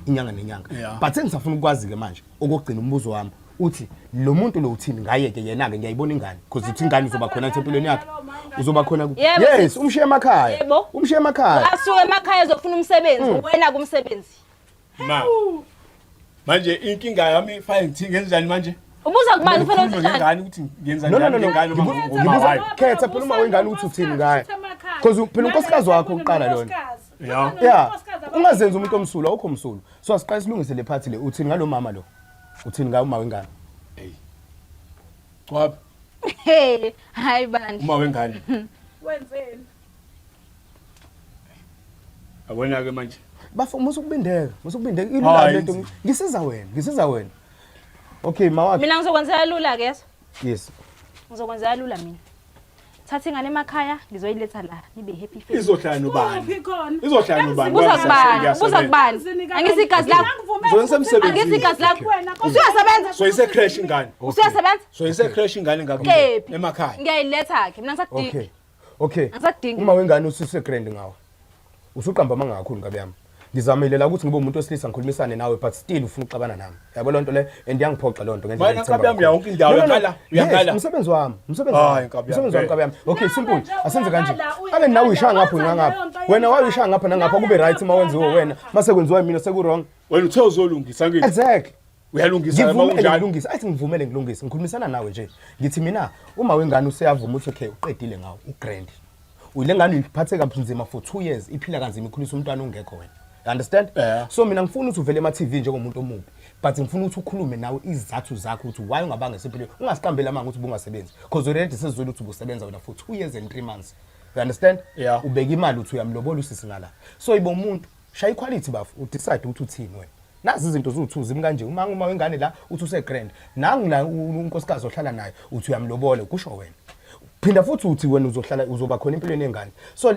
inyanga nenyanga. Yeah. But sengisafuna ukwazi ke manje okugcina umbuzo wami uthi lo muntu lo uthini ngaye ke yena ke ngiyayibona ingane because uthi ingane uzoba khona empilweni yakhe uzoba khona Yebo, yes sis. umshiye emakhaya Yebo. umshiye emakhaya Asuke emakhaya ezofuna umsebenzi, wena kumsebenzi. Ma. Manje inkinga yami fine ngithi ngenzenjani manje? Ubuza kubani ufuna Ngikhulume ukuthi njani? ngengane ukuthi ngenza no no njani no no ngengane uma Ngibuza- nginguma ngibuza- wayo. khetha phela uma wengane ukuthi uthini ngaye because phela unkosikazi wakho uqala lona Yeah. yeah ungazenzi umuntu omsulwa awukho msulwa so asiqale silungise le party le uthini ngalo mama lo uthini ngaye uma wengane Cwaba Hey, hayi bandla. uma wengane. Wenzeni? Yabona ke manje. bafo musa ukubindeka musa ukubindeka ilula Hayi, lento inzima. ngisiza wena ngisiza wena okay mawakhe Mina ngizokwenzela lula ke yeso. yes Ngizokwenzela lula mina. Thatha ingane emakhaya ngizoyiletha la nibe happy family. Izohlala nobani? Uphi khona? Izohlala nobani? Buza kubani? Buza kubani? Angithi igazi lakho. Zoyisemsebenzini. Angithi igazi lakho. Usuyasebenza? Soyise crash ingane. Usuyasebenza? Soyise crash ingane ngakho Kephi? emakhaya. Ngiyayiletha ke mina ngisakudingi. okay okay Angisadingi. uma wengane ususe grand ngawe usuqamba amanga kakhulu ngabe yami. Ngizamile la ukuthi ngibe umuntu wesilisa ngikhulumisane nawe but still ufuna ukuxabana nami. Yabo lonto le and iyangiphoxa lonto ngendlela Wena nkabi yami yonke indawo No, no, no. uyangala uyangala. Yes, umsebenzi wami, umsebenzi Hayi, wami. nkabi yami, Umsebenzi wami ngeke. nkabi yami. Okay, simple. nje Asenze kanje. uyangala, Abe nawe uyishaya ngapha uyangala, nangapha. wenza leyo nto Wena wayishaya ngapha nangapha kube right uma wenziwe wena. Mase kwenziwa mina seku wrong. Wena uthe uzolungisa ngithi. Exactly. Uyalungisa uma Ngivumele kunjalo. ngilungise. Athi ngivumele ngilungise. Ngikhulumisana nawe nje. Ngithi mina uma wengane useyavuma ukuthi okay uqedile ngawo, ugrand. Le ngane uyiphathe kanzima for 2 years, iphila kanzima ikhulisa umntwana ungekho wena. You understand? Yeah. So mina ngifuna ukuthi uvele ema TV njengomuntu omubi. But ngifuna ukuthi ukhulume nawe izizathu zakho ukuthi why ungabanga esempilweni. Ungasiqambeli amanga ukuthi ubungasebenzi. Because already sesizwile ukuthi ubusebenza wena for 2 years and 3 months. You understand? Yeah. Ubeka imali uthi uyamlobola usisi ngala. So ibo umuntu shaya iquality bafo, udecide ukuthi uthini wena. Nazi izinto ziwu-two zimi kanje uma uma wengane la uthi use-grand nangu la unkosikazi ohlala naye uthi uyamlobola kusho wena phinda futhi uthi wena uzohlala uzoba khona empilweni yengane so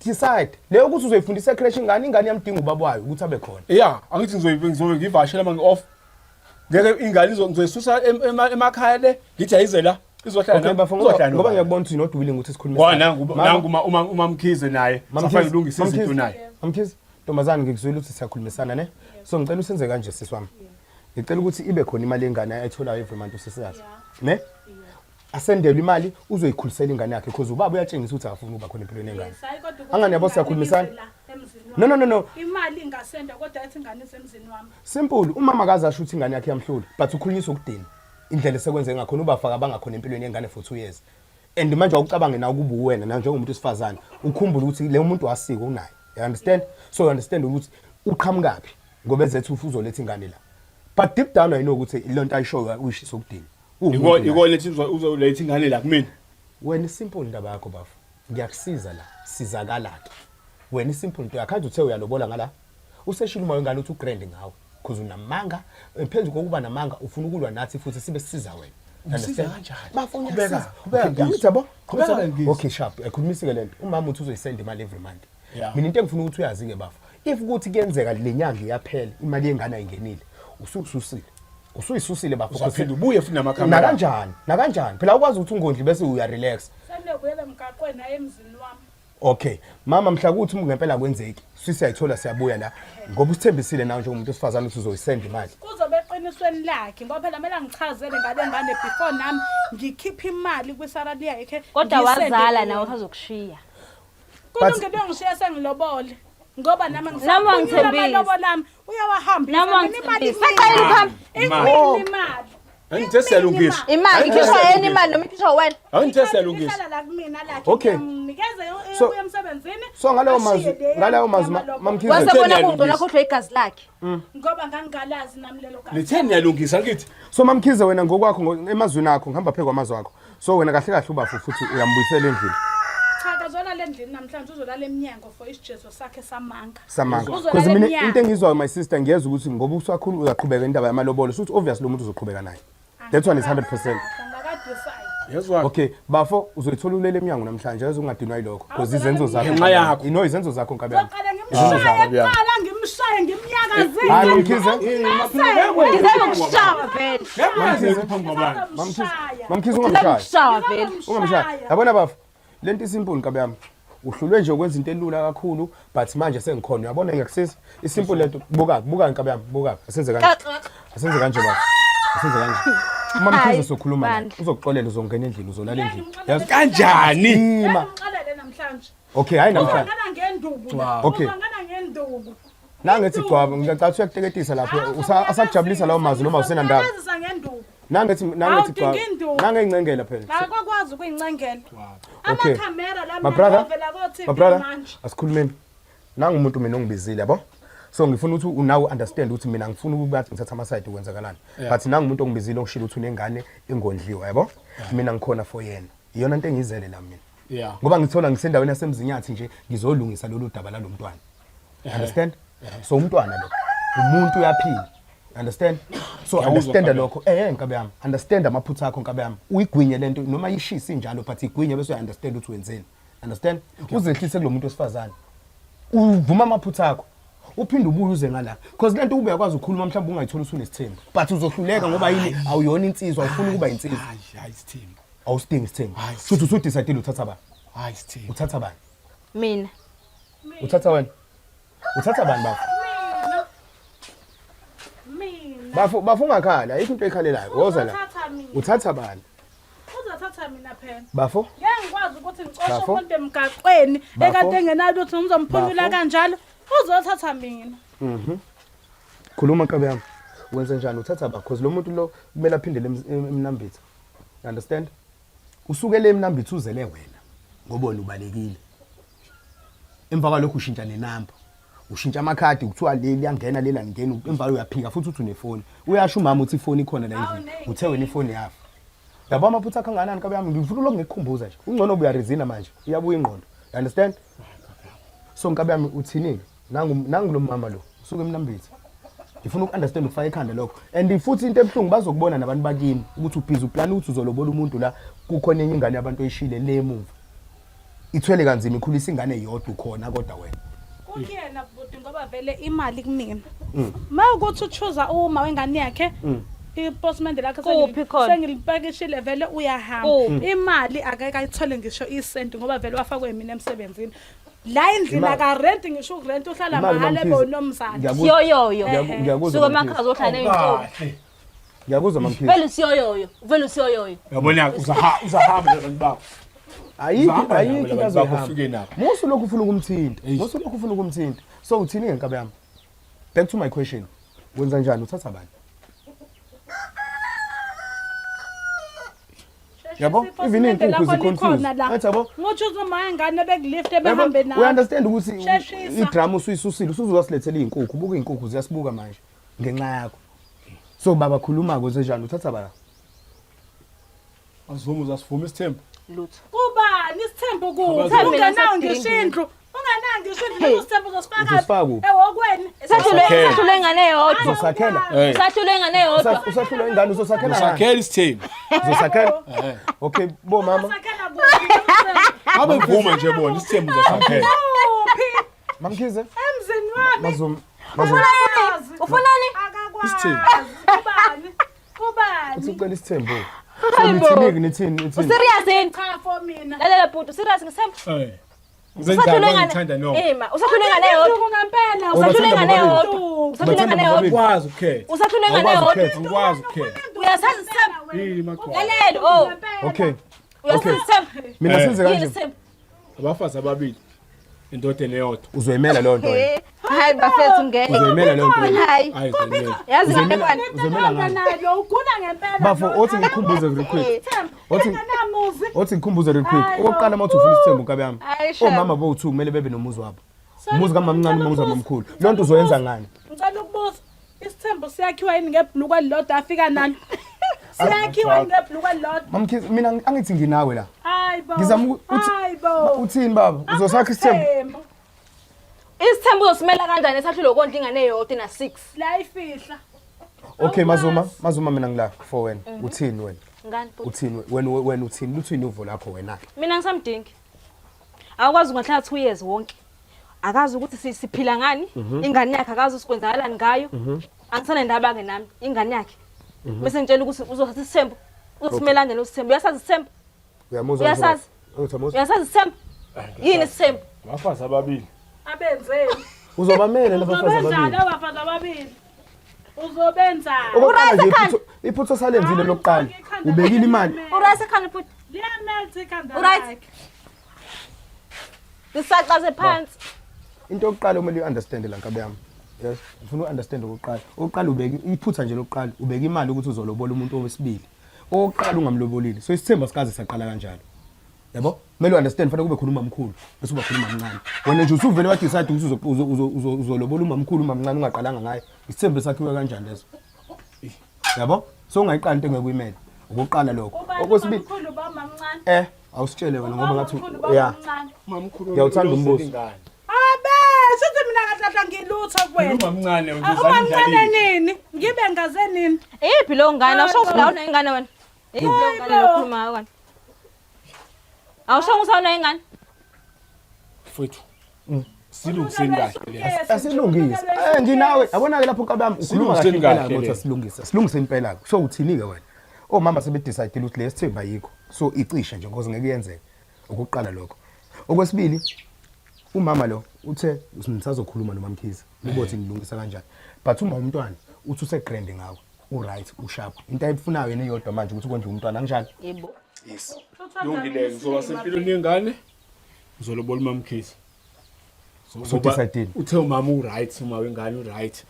decide leyo ukuthi uzoyifundisa ecrash ingane ingane iyamdinga ubaba wayo ukuthi abe khona Yeah, angithi ngizobe ngizobe ngivashela uma ngi-off. Ngeke ingane ngizoyisusa emakhaya le ngithi ayize la izohlala okay nami, bafo izohlala ngoba nobaba. ngiyakubona ukuthi not willing ukuthi sikhulume Ngoba nangu nangu uma uma Mkhize naye safanele ulungise izinto naye. Mamkhize ntombazane ngikuzwile ukuthi siyakhulumisana ne so ngicela usenze kanje sisi wami ngicela ukuthi ibe khona imali yengane ayitholayo every month usisiyazi ne asendelwe imali uzoyikhulisela ingane yakhe because ubaba uyatshengisa ukuthi akafuni ukuba khona empilweni yengane Yes, hayi kodwa ukuthi Angani yabo ingane siyakhulumisana? ize la emzini No, wami. no, no, no. Imali ingasenda kodwa ethi ingane isemzini wami. Simple umama akaze asho ukuthi ingane yakhe iyamhlula but ukhulunyiswa ukudina indlela esekwenze ngakhona ubafaka abangakhona empilweni yengane for 2 years and manje awucabange nawe ukuba uwena na njengomuntu wesifazane ukhumbule ukuthi le muntu wasiko unaye you understand so you understand ukuthi uqhamukaphi ngoba ezethu ufu uzoletha ingane la but deep down i know ukuthi le nto ayishoyo uyishisa ukudina Iko iko lethi uzoletha ingane la kumina. Wena simple indaba yakho bafo ngiyakusiza la sizakala ke wena isimple into yakho uthe uyalobola ngala useshilo uma wengane uthi ugrand ngawe cause unamanga phezu kokuba namanga ufuna ukulwa nathi futhi sibe sisiza wena Ungisiza kanjani? Bafo Qhubeka, ngiyasiza. qhubeka Okay, ngizwe. yabo? Qhubeka Qhubeka. ngizwe. Okay sharp. Ekhulumisike lento. Umama uthi uzoyisenda imali every month. Yeah. Mina into engifuna ukuthi uyazi ke bafo. If kuthi kuyenzeka le nyanga iyaphela, imali yengane ayingenile, usukususile. Usuyisusile bafo. Uzaphinda ubuye futhi namakhamera. Nakanjani? Nakanjani? Phela awukwazi ukuthi ungondli bese uya relax. Sendiyobuyela emgaqweni hayi emzini wami. Okay. Mama mhla kuthi ngempela kwenzeki. Sisiyayithola siyabuya la. Ngoba usithembisile nawe njengomuntu wesifazane ukuthi uzoyisenda imali. Kuzobe eqinisweni lakhe ngoba phela kumele angichazele ngale ngane before nami ngikhiphe imali kwisalary yakhe. Kodwa ngiyisende wazala kuye. nawe usazokushiya. Kulungile uyongishiya sengilobole. Ngoba nami Nami wangithembisa. amalobolo ami uyawahambisa. Nami Mina imali wangithembisa. Saqala ukuhamba. Imini imali. Angithe siyalungisa. Imali ikhishwa yena imali noma ikhishwa wena. Angithe siyalungisa. Ihlala la kumina lakhe. Okay. Ngimnikeze So- ebuya emsebenzini. so ngalawo mazwi- ashiye le ngalawo mazwi ma- yamalobolo. MaMkhize. Wasebona Ngitheni kungcono niyalungisa? akhohlwe igazi lakhe. Ngoba ngangingalazi nami lelo gazi. Nithe niyalungisa ngithi. So mamkhize wena ngokwakho emazwini akho ngihamba phezu kwamazwi akho. So wena kahle kahle ubafo futhi uyambuyisela endlini. Cha kazolala endlini namhlanje uzolala emnyango for isijezo sakhe samanga. Samanga. Uzolala Because mina emnyango. into engizwayo my sister ngiyezwa ukuthi ngoba usakhulu uyaqhubeka indaba yamalobolo so obviously lo muntu uzoqhubeka naye. That one is 100%. Angakadecide. Yezwa. Okay, bafo uzoyithola ulele emnyango namhlanje yazi ungadinwa yilokho because izenzo zakho. Ngenxa yakho. You know izenzo zakho nkabi yami. Ngizoqala ngimshaye kuqala ngimshaye ngimnyakazise. Hayi Mamkhize, Ngizokushaya vele. Mamkhize phambi kwabantu. Mamkhize, Mamkhize ungamshayi. Ngizokushaya vele. Ungamshayi. Yabona bafo, lento isimple nkabi yami. Uhlulwe nje ukwenza into elula kakhulu but manje sengikhona uyabona ngiyakusiza. Isimple lento buka buka nkabi yami buka. Asenze kanje. Asenze kanje bafo. Asenze kanje. Uma Mkhize sokhuluma naye bandla. uzokuxolela uzongena endlini uzolala endlini. Yazi Kanjani? ima. Ngixolele namhlanje. Okay, hayi namhlanje. Uzongena ngenduku. la. Okay. Uzongena ngenduku. Nangethi gcwaba ngiyacatha uyakuteketisa lapho asakujabulisa lawo mazwi noma usenandaba. Uzongena ngenduku. Nangethi nangethi gcwaba. Awudingi induku. Nangeyincengela phela. Akakwazi ukuyincengela. Okay. Amakhamera la My brother, avela ko-TV my brother, manje. asikhulumeni. Nangu umuntu mina ongibizile yabo. So ngifuna ukuthi unawe understand ukuthi mina ngifuna ukuba ngithatha ama side kwenzakalani. But nangu umuntu ongibizile ongishilo ukuthi unengane engondliwa yabo. Mina ngikhona for yena. Iyona into engizele la mina. Yeah. Ngoba ngithola ngisendaweni yasemzinyathi nje ngizolungisa lolu daba lalomntwana. Understand? So umntwana lo umuntu uyaphila. Understand? So Ngiyakuzwa, understand Nkabi. lokho. Eh nkabi yami. Understand amaphutha akho nkabi yami. Uyigwinye lento noma ishisa injalo but igwinye bese uya understand ukuthi wenzeni. Understand? Uzehlise kulomuntu wesifazane. Uvuma amaphutha akho. Uphinde ubuye uze ngala. Because lento ube uyakwazi ukukhuluma mhlawumbe ungayithola usunesithembu. But uzohluleka ngoba yini awuyona insizwa awufuni ukuba insizwa. Hayi hayi sithembu. Awusidingi isithembu. Hayi. Shuthi usudecide uthatha bani? Hayi sithembu. Uthatha bani? Mina. Uthatha wena. Uthatha bani baba? mina. Bafo bafo ungakhala, ayikho into ekhalelayo. Woza la. Uzothatha mina. Uthatha bani? Uzothatha mina phela. Bafo? Ngeke ngikwazi ukuthi ngicoshe Bafo? umuntu emgaqweni Bafo? ekade engenalutho ngizomphulula Bafo? kanjalo. Uzothatha mina. Khuluma nkabi yami. Wenze njani uthatha ba? Because lo muntu lo kumele aphindele emnambitha. You understand? Usukele emnambitha uzele wena ngoba wena ubalekile. Emva kwalokho ushintsha nenamba. Ushintsha amakhadi kuthiwa leli liyangena leli alingeni emva uyaphika futhi uthi unefoni. Uyasho umama uthi ifoni ikhona la endlini. Uthe wena ifoni yafa. Yabo amaphutha akho anganani nkabi yami ngifuna ulokhu ngikukhumbuza nje. Ungcono ubuyarizina manje. Iyabuya ingqondo. You understand? So nkabi yami uthini? Nangu nangu lo mama lo usuke emnambithi. Ngifuna uku-understand ukufaka ekhanda lokho. And futhi into ebuhlungu bazokubona nabantu bakini ukuthi ubhizi uplan ukuthi uzolobola umuntu la kukhona enye ingane yabantu oyishile le emuva. Ithwele kanzima ikhulisa ingane yodwa ukhona kodwa wena. Kuyena bhuti ngoba vele imali kumina. Uma ukuthi uchuza uma wengane yakhe iposmende lakhe Kuphi khona? sengilipakishile vele uyahamba. Kuphi? Imali akeke ayithole ngisho isenti ngoba vele wafakwe mina emsebenzini. La endlini Imali- akarenti ngisho ukurent uhlala Imali mahhala MaMkhize, ebonomzali. Siyoyoyo. Ngiyakuzwa Suka MaMkhize. emakhaya uzohlala ney'ntombi. Kahle. Ngiyakuzwa MaMkhize. Vele usiyoyoyo. Vele usiyoyoyo. Uyabona uzahamba nabantu bakho. Ayikho Uzahamba nabo ayikho into labantu bakho azoyihamba. ufike nabo. Musu lokhu ufuna ukumthinta. Eish. Musu lokhu ufuna ukumthinta. So uthini ngenkabi yami? Back to my question. Wenza njani uthatha bani? Yabo, even iy'nkukhu zi-confused. Athi yabo, Nguchuza uma wengane bekulift behambe we nawe. understand ukuthi Sheshisa. idrama usuyisusile usuzosilethela iy'nkukhu buka iy'nkukhu ziyasibuka manje ngenxa yakho so baba khuluma kwenze njani uthatha bala Azivuma uzasivuma isithembu. Lutho. Kubani isithembu kuphi? Uthembu mina Ungenawo ngisadinga. ngisho indlu. Ungenawo ngisho indlu leso sithembu uzosifaka Uzosifaka kuphi? Ewokweni. Usahlulwe Usakhela. usahlulwe ingane eyodwa. uzosakhela Hey. Usahlulwe ingane eyodwa. Usahlulwa ingane uzosakhela ngani? Usakhela isithembu. uzosakhela okay bomama Usakhela kuphi? isithembu? Ngabe vuma nje bona isithembu uzosakhela. Kuphi? mamkhize Emzini wami. mazuma mazuma Akakwazi. Ufunani? Akakwazi. Isithembu. Kubani? Kubani? uthi ucela isithembu so nithini nithini nithini Userious yini? Cha for mina. Lalela bhuti, userious ngisema. Eh. Usahlulwe Uzenjani ingane. ngithanda no. Ima, usahlulwe ingane eyodwa. Induku ngempela. Usahlulwe ingane Ubathanda eyodwa. Usahlulwe ingane Ubathanda eyodwa. bobabili. Ukwazi ukukhetha. Usahlulwe ingane Awukwazi eyodwa. ukukhetha. Ukwazi ukukhetha. Uyasazi isithembu? Yini magwala. Lalela, oh. okay Uyasazi isithembu? mina Eh. senze Yini kanje isithembu? Abafazi ababili. Indodeni eyodwa. uzoyimela leyo nto wena Hayi bafethu ngeke. uzoyimela leyo nto wena Hayi. Hayi zanele. Yazi nganekwane. uzomela ngani Nalo ugula ngempela. bafo othi ngikhumbuze real quick othi Engenamuzi. othi ngikhumbuze real quick Hayi bo. okokuqala uma uthi ufuna isithembu nkabi yami Hayi, shem. omama bowu-two kumele bebe nomuzi wabo umuzi kamamncane umuzi kamamkhulu leyo nto uzoyenza ngani Ngicela ukubuza isithembu siyakhiwa yini ngebhulukwe elilodwa afika nalo? Siyakhiwa yini ngebhulukwe elilodwa? mamkhize mina angithi nginawe la Hayi bo. ngizama uthi Hayi bo. uthini baba uzosakha isithembu Isithembu. Isithembu uzosimela kanjani esahlulwe ukondla ingane eyodwa ina 6? La ifihla. okay mazuma mazuma mina ngila for wena uthini wena Ngani bhuti? uthini wena wena uthini luthini uvo lakho wena Mina ngisamdingi. Awukwazi ungahlala 2 years wonke. Akazi ukuthi siphila ngani, ingane yakhe akazi ukuthi kwenzakalani ngayo. Angisanendaba ke nami, ingane yakhe. Bese ngitshela ukuthi uzothatha isithembu. Uzosimela kanjani isithembu? Uyasazi isithembu? uyamuzwa Uyasazi? uyamuzwa Uyasazi isithembu? Yini isithembu? Abafazi ababili. Abenzeni? uzobamela labafazi Uzobenzani ababili abafazi ababili? Uzobenzani? okokuqala nje Urayise iphutha osalenzile lokuqala ubekile imali Urice ekhanda futhi. Liyamelta ikhanda Uright. lakhe. Ngisaxaze phansi. Into yokuqala okumele uyi-understand la nkabi yami. Yes, ngifuna u-understand okokuqala. Okokuqala ubeka iphutha nje lokuqala, ubeka imali ukuthi uzolobola umuntu owesibili. Okokuqala ungamlobolile. So isithembu asikaze saqala kanjalo. Yabo? Kumele u-understand fanele kube khona umamkhulu bese uba khona umamncane. Wena nje usuvele wa-decide ukuthi uzolobola umamkhulu umamncane ungaqalanga ngaye. Isithembu esakhiwe kanjani leso? Yabo? So ungayiqali into engeke uyimele. Okokuqala lokho. Ubani Okwesibili, umamkhulu ba umamncane? awusitshele wena ngoba ngathi Ubamkhulu ba ya. umamncane. Mamkhulu. Ngiyawuthanda umbuzo. Abe, sithi mina kahlahla ngilutho kuwena. Umamncane Umamncane nini? Ngibe ngaze nini? Iyiphi leyo ngane? Awusho ukuthi la unengane wena. Iyiphi leyo ngane lokhuluma ngayo wena? Awusho ukuthi awunayo ingane? Mfowethu. Silungiseni kahle le. Asilungise. Nginawe. Yabona ke lapho nkabi yami ukhuluma kahle Silungiseni impela kahle ukuthi le. asilungise. Silungise impela ke. So uthini ke wena? Omama sebedecide ukuthi le sithemba ayikho. So icishe nje ngoba ngeke yenzeke. Okokuqala lokho. Okwesibili umama lo uthe ngisazokhuluma noMamkhize. Nibothi nilungisa kanjani. But uma umntwana Uthi use grand ngawe. U right, u sharp. Into ayifunayo yena iyodwa manje ukuthi kondliwe umntwana kanjalo. Yebo. Yes. Lungile ngizoba sempilweni yengane. Ngizolobola umamkhize. Usudecide-ile? Uthe umama u-right, uma wengane u-right.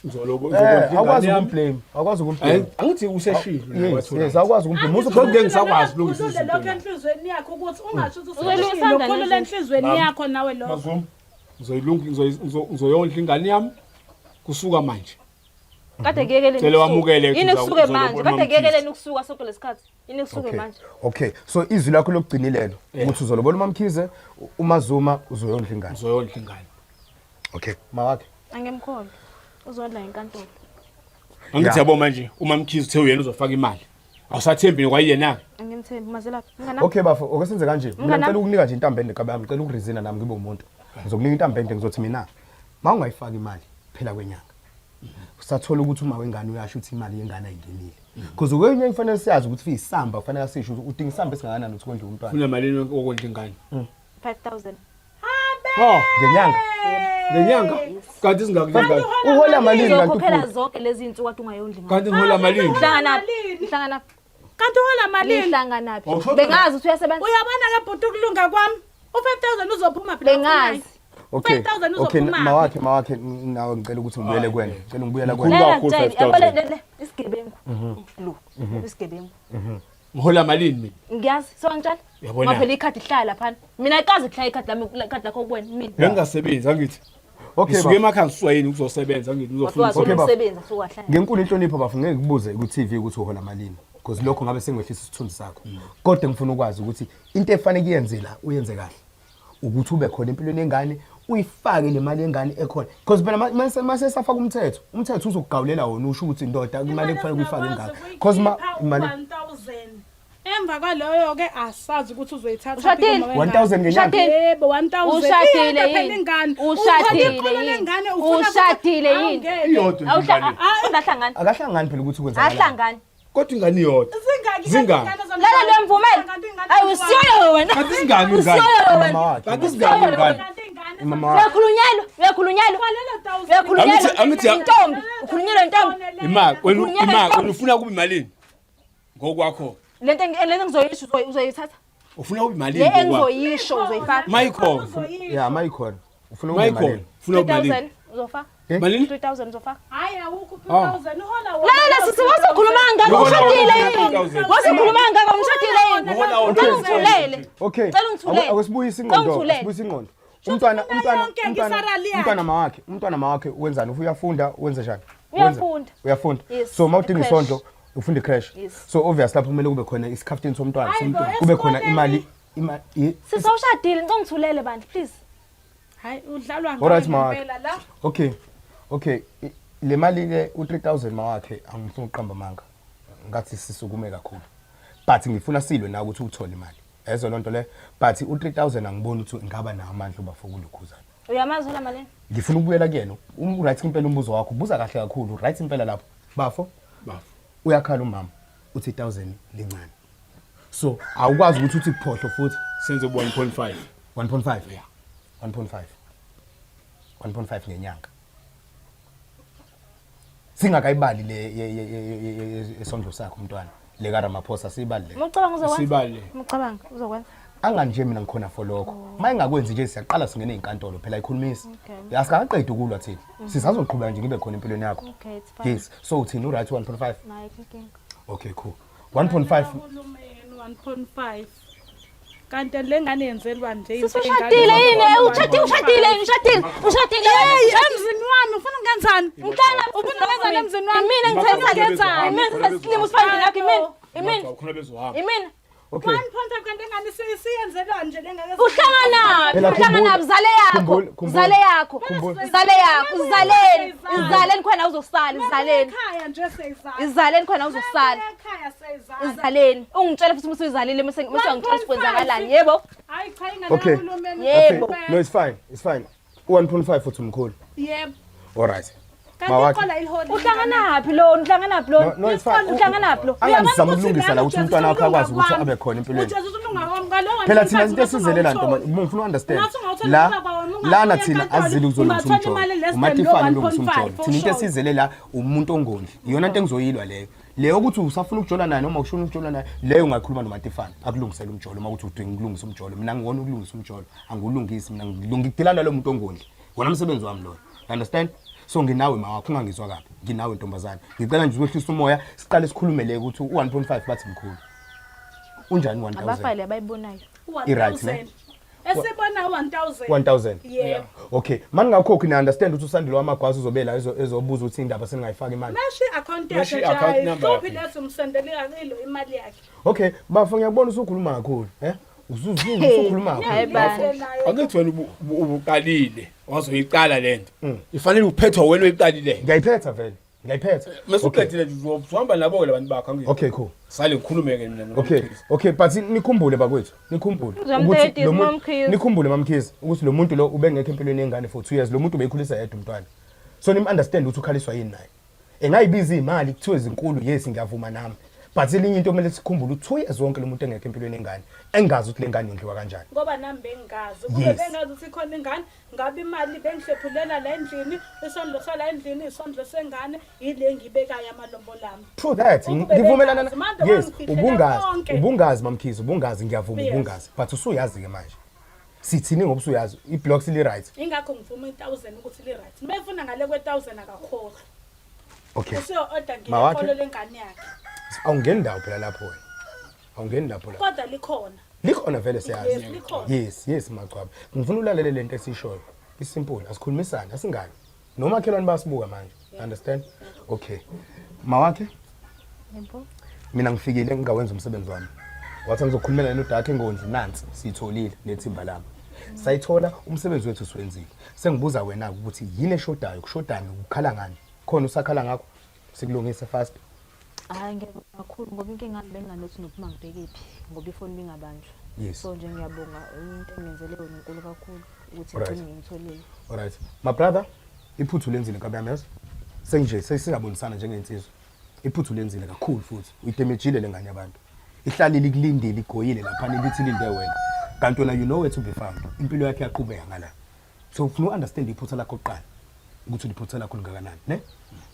Ngizolobola Eh, awukwazi ukumblame, awukwazi ukumblame. Angithi useshilo naye Yes, wathi yes, u-right. awukwazi ukumblame. Musa Kodwa ngeke ngisakwazi ukulungisa Ukhulule izinto lokho la. enhlizweni yakho ukuthi ungasho ukuthi Uzolungisa useshilo kanjani ukhulule izinto? enhlizweni Mama. yakho nawe lokho. Mazuma, ngizoyilungi ngizoyondla ingane yami kusuka manje. Kade kuyekeleni. Cela wamukele Yini ukuthi kusuke uzolobola manje? Kade uMamkhize. kuyekeleni ukusuka sonke lesikhathi. Yini kusuke Okay. manje? Okay. So izwi lakho lokugcina ilelo ukuthi uzolobola uMamkhize, uMazuma uzoyondla ingane. Ngizoyondla ingane. Okay. Mawakhe. Angimkhona. Uzondla enkantolo. Angithi yabo manje uMamkhize uthe uyena uzofaka imali. Awusathembi kwayena-ke. Angimthembi mazelaphi. Mngana. Okay bafo, oke senze kanje. Mina Mnganami. ngicela ukunika nje intambo ende kabe yami, ngicela ukurizina nami ngibe umuntu. Ngizokunika intambo ende ngizothi mina mawungayifaki imali phela kwenyanga. Usathola ukuthi uma wengane uyasho ukuthi imali yengane ayingenile. Because kwenye kufanele siyazi ukuthi isamba kufanele sisho ukuthi udinga isamba esingakanani ukuthi kondliwe umntwana. Ufuna malini okondla ingane? 5000. Ha, Ngenyanga. ngenyanga? Kanti singaki ingane? Uhola malini kanti Uzokhokhela ukhulu? zonke lezi zinsuku kade ungayondli ngane. Kanti ngihola malini? Uhlanganaphi? Uhlanganaphi? Kanti uhola malini? Nihlanganaphi? Awusho- Bengazi ukuthi uyasebenza. Uyabona ke bhuti ukulunga kwami. U5000 uzophuma phela. Bengazi. Okay. 5,000 Okay, uzophuma. mawakhe mawakhe nawe ngicela ukuthi ngibuyele kuwena. Ngicela ngibuyela kuwena. Mkhulu Lalela kakhulu, ngitshele, 5,000. yabo le isigebengu. Lo, isigebengu. Ngihola malini mina? Ngiyazi, sewangitshela. Uyabona? Ngoba phela ikhadi lihlala laphana. Mina ayikaze kuhlala ikhadi lami ikhadi lakho kuwena mina. Bengingasebenzi angithi. Okay. Ngisuke bafo. emakhaya ngisuswa yini ukuzosebenza angithi ngizofuna Wasuka Okay, bafo. umsebenzi asuka wahlala. Ngenkulu inhlonipho bafo ngeke kubuze ku TV ukuthi uhola malini because lokho ngabe sengwehlisa isithunzi sakho. Kodwa ngifuna ukwazi ukuthi into efanele kuyenze la uyenze kahle. Ukuthi ube khona empilweni yengane uyifake le mali yengane ekhona because phela mase safaka umthetho umthetho uzokugawulela wona usho ukuthi indoda imali ekufanele uyifake ingaka because ma imali 1000. Emva kwaloyo ke asazi ukuthi uzoyithatha Ushadile? 1000 ngenyanga Ushadile? Yebo 1000. Ushadile Iyodwa phela yini? ingane. Ushadile Uthole iqolo yini? lengane, ufuna ukuthi- Ushadile yini? Awungeke. Iyodwa nje ingane. Awuhlangani. akahlangani phela ukuthi kwenzakalani Ahlangani. Kodwa ingane iyodwa. Zingaki Zingaki? ingane zomntwana? Lala luyamvumela. Kanti ingane Ayi usiyoyo wena. Kanti singaki ingane? Usiyoyo wena. mama wakhe Kanti singaki ingane? Kanti ingane mama wakhe Uyakhulunyelwa, uyakhulunyelwa. Kwalelo 1000. Uyakhulunyelwa. Angithi- Intombi, ukhulunyelwa intombi. Imali, wena Ukhulunyelwa imali, intombi. wena ufuna kuba imalini? Ngokwakho. Lento lento engizoyisho uzoyithatha. Ufuna kuba imalini Le ngokwakho? engizoyisho uzoyifaka. Mayikhona. ya mayikhona ufuna ube Mayikhona. malini Ufuna kuba 3000 imalini? uzofaka. Malini? 3000 uzofaka. Hayi awukho 3000 uhola wona. Lalela sisi wasekhuluma kangaka Uhola wona ushadile yini? 3000. Wasekhuluma kangaka umshadile yini? Uhola wona Ngicela ungithulele. Okay. Ngicela ungithulele. Akwesibuyisa Ngicela ingqondo, ungithulele. asibuyise ingqondo. Umntwana ufuna umntwana yonke umntwana ngisarali yakhe. umntwana mawakhe, umntwana mawakhe wenzani? Uyafunda, wenze njani? Uyafunda. Uyafunda. Yes, So mawudinga i-crash. isondlo, ufunda i-crash. Yes. So obvious lapho kumele kube khona isikhafutini somntwana, Hayi bo, kube khona esikoleni. imali imali Sisi awushadile, ngicela ungithulele bandla please. Hayi udlalwa Alright, ngawe mawakhe. ngempela la. Okay. Okay. Le mali ke u3000 mawakhe angifuni ukuqamba amanga. Ngathi sisukume kakhulu. But ngifuna silwe na ukuthi uthole imali. Yezwa lonto le but u3000 angiboni ukuthi ngaba nawo amandla ubafo kulokhuzana. Uyamazi wena malini? Ngifuna ukubuyela kuyena. Right impela umbuzo wakho ubuza kahle kakhulu. Right impela lapho. Bafo Bafo. uyakhala umama uthi 1000 lincane. So awukwazi ukuthi uthi phohlo futhi Senze 1.5. 1.5. Yeah. 1.5. 1.5 ngenyanga. Singakayibali le esondlo sakho umntwana le ka Ramaphosa siyibali le. Umucabanga uzokwenza? Sibale. Umucabanga uzokwenza? Angani nje mina ngikhona for lokho. Uma engakwenzi nje siyaqala singene ezinkantolo phela ayikhulumisi. Okay. Asikaqedi ukulwa thina. Sisazoqhubeka nje ngibe khona empilweni yakho. Okay, it's fine. Yes. So uthini u right 1.5? Nayo inkinga. Okay, cool. 1.5 Uhulumeni 1.5. Kanti le ngane yenzelwa nje into Sisi ushadile yini? Ushadile, ushadile yini? Ushadile, ushadile. Hey, emzini wami ufuna ukungenzani? Mntana, Ufuna ukungenzani emzini wami? Imina ngithetha Ngenzani? Imina ngithetha isilimo usifake lakho imina. Imina. Khona bezohamba. Imina. Okay. 1.5 kanti ingane isiyenzelwa nje le ngane. Uhlanganaphi? Phela Uhlanganaphi? Zale yakho. khumbula, khumbula. Zale yakho. Khumbula. Zale yakho. Zaleni. Zaleni khona uzosala, izaleni. Ekhaya nje seyizala. Izaleni khona uzosala. Ekhaya seyizala. Izaleni. Ungitshela futhi uma usuyizalile mase mase ungitshela ukuthi kwenzakalani. Yebo. Hayi cha ingane Okay. kahulumeni. Yebo. Okay. No, it's fine. It's fine. 1.5 futhi mkhulu. Yebo. All right. Kanti Mawakhe. iqola iliholi. Uhlanganaphi lo? Uhlanganaphi lo? No, no, it's fine. Uhlanganaphi lo? Angizama ukulungisa la ukuthi umntwana wakho akwazi ukuthi abe khona empilweni. Phela thina into esizele la nto ngifuna understand. La Lana thina azile ukuzolungisa umjolo. Umatifane ulungisa umjolo. Thina into esizele la umuntu ongondli. Iyona into engizoyilwa leyo. Leyo ukuthi usafuna ukujola naye noma ushuna ukujola naye, leyo ungakhuluma noMatifane akulungisele umjolo uma ukuthi udinga ukulungisa umjolo. Mina ngibona ukulungisa umjolo, angiwulungisi mina ngilungidila nalo muntu ongondli. Wona umsebenzi wami loyo. You understand? So nginawe mawakho ungangizwa kabi. Nginawe ntombazane. Ngicela nje ukwehlisa umoya siqale sikhulume le ukuthi u-1.5 bathi mkhulu. Unjani 1000? Abafile abayibonayo. I-right ne? Esibona 1000. 1000. Yebo. Okay, maningakhokhi ni understand ukuthi uSandile wamagwazi uzobe la ezobuza ukuthi indaba seningayifaka imali. Mashi account Mashi yakhe account nje number ayihluphi yakhe. lezo umsendele ilo imali yakhe. Okay, bafo ngiyakubona usukhuluma kakhulu, eh? Usukhuluma Hayi kakhulu. ba. Angithi wena ubuqalile wazoyiqala lento. Ifanele uphethwe wena oyiqalile. Ngiyayiphetha vele. Ngiyayiphetha. Mase Okay. uqedile nje uzohamba nabo ke labantu bakho angithi. Okay, cool. Sale ngikhulume ke mina no. Okay, okay, but nikhumbule bakwethu, nikhumbule Uzamthetisa, lo muntu- MaMkhize. nikhumbule mamkhize ukuthi lo muntu lo ubengekho empilweni yengane for 2 years, lo muntu ubeyikhulisa yedwa umntwana. So nim understand ukuthi ukhaliswa yini naye. Engayibiza imali kuthiwe zinkulu, yes ngiyavuma nami. But elinye into kumele sikhumbule ukuthi 2 years wonke lo muntu engekho empilweni yengane, engazi ukuthi le ngane yondliwa kanjani. Ngoba nami bengingazi. Kube Yes. bengazi ukuthi ikhona ingane, ngabe imali bengihlephulena la endlini, isondlo sala endlini, isondlo sengane, yile engibekayo amalobolo ami. True that. Ukube Ngivumelana bengazi, manje yes, wangifihlela ubungazi, konke. ubungazi mamkhize, ubungazi ngiyavuma Yes. ubungazi. But usuyazi ke manje. Sithini ngoba usuyazi, i-blocks li right. Ingakho ngivuma i-1000 ukuthi li-right. Mefuna ngale kwe-1000 akakhokhi. Okay. Usuyo-order Mawakhe? ngekolo lengane yakhe. Awungeni ndawo phela lapho wena. Awungeni lapho la. Kodwa likhona. Likhona vele siyazi. Yes, likhona. Yes, yes Magcwaba. Ngifuna ulalele lento esishoyo. Isimple, asikhulumisane, asingani. Nomakhelwane bayasibuka manje. Understand? Okay. Mawakhe? Yebo. Mina ngifikile ngingawenza umsebenzi wami. Wathi ngizokhulumela nodakhe engondli nansi siyitholile nethimba lami. Sayithola umsebenzi wethu siwenzile. Sengibuza wena ukuthi yini eshodayo, kushodani, ukukhala ngani? Khona usakhala ngakho? Sikulungise fast. Hhayi ngiyabonga kakhulu ngoba inkinga yami benginganothi nokuphuma ngibhekephi ngoba ifoni ibingabanjwa. Yes. So nje ngiyabonga into engenzele yona inkulu kakhulu ukuthi Alright. ngigcine ngiyitholile. Alright. My brother, iphuthu lenzile nkabi yami yazi. Senginje sesingabonisana njengensizwa. Iphuthu lenzile kakhulu futhi. Uyidemejile lengane yabantu. Ihlalile ikulindile igoyile lapha lithi linde wena. Kanti wena you know where to be found. Impilo yakhe yaqhubeka ngala. So ufuna uunderstand iphutha lakho kuqala. Ukuthi liphutha lakho lingakanani, ne?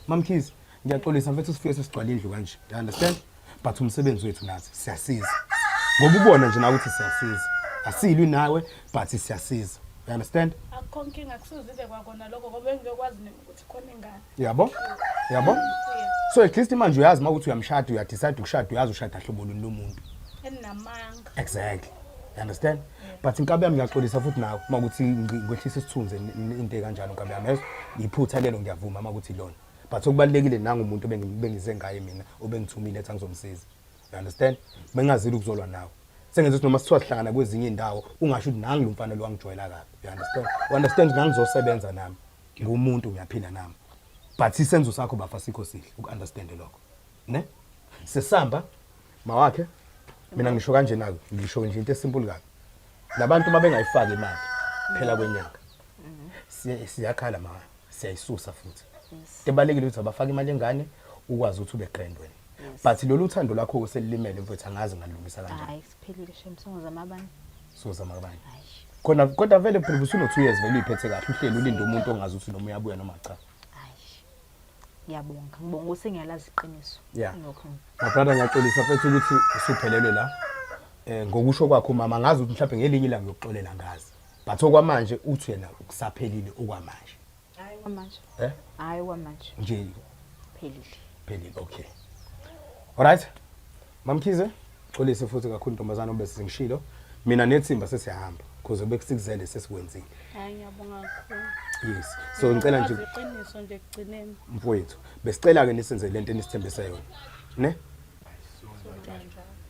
Mamkhize, ngiyaxolisa mfethu sifike sesigcwala indlu kanje. You understand? But umsebenzi wethu nathi siyasiza. Ngoba ubona nje nawe ukuthi siyasiza. Asilwi nawe but siyasiza. You understand? Akukho nkinga kusizile kwakona lokho ngoba bengiyokwazi nami ukuthi khona ingane. Yabo? Yabo? So at least manje uyazi uma ukuthi uyamshada uyadecide ukushada uyazi ushada hlobo luni lomuntu. Enamanga. Exactly. You understand? But inkabi yami ngiyaxolisa futhi nawe uma ukuthi ngikwehlisa isithunzi into ekanjalo nkabi yami yezwa. Iphutha lelo ngiyavuma uma ukuthi ilona. But okubalulekile nangu umuntu bengize ngaye mina obengithumile ethi angizomsiza. You understand? Bengingazile ukuzolwa nawe. Sengenza ukuthi noma sithiwa sihlangana kwezinye indawo ungasho ukuthi nangu lo mfana lo wangijwayela kabi. You understand? You understand ngangizosebenza nami. Ngumuntu ngiyaphila nami. But isenzo sakho bafa sikho sihle ukunderstand lokho. Ne? Sesamba mawakhe mina ngisho kanje nako ngisho nje into esimple kabi. Labantu mabengayifaki imali phela kwenyanga. Siyakhala ma siyayisusa futhi. Kubalekile ukuthi abafake imali engane ukwazi ukuthi ube grand wena. But lolu thando lakho selilimele mfethu angazi ngalungisa kanjani. Hhayi siphelile shem singozama abanye. Sozama kabani. Khona kodwa vele phela usuno 2 years vele uyiphethe kahle uhleli ulinde umuntu ongazi ukuthi noma uyabuya noma cha. Hhayi ngiyabonga ngibonga ukuthi ngiyalazi iqiniso. Yeah. Lokho. My brother ngiyaxolisa mfethu ukuthi usuphelelwe la. Eh ngokusho kwakho umama ngazi ukuthi mhlawumbe ngelinye ilanga ngiyokuxolela ngazi. But okwamanje uthi yena kusaphelile okwamanje. Hhayi kwamanje. Eh? Hhayi kwamanje. Nje Phelile. phelile okay. Alright. Mamkhize, xolise futhi kakhulu ntombazana ube sengishilo. Mina nethimba sesiyahamba because bekusikuzele sesikwenzile. Hayi ngiyabonga kakhulu. Yes. So ngicela nje iqiniso nje ekugcineni. mfowethu besicela ke nisenze lento enisithembise yona. Ne?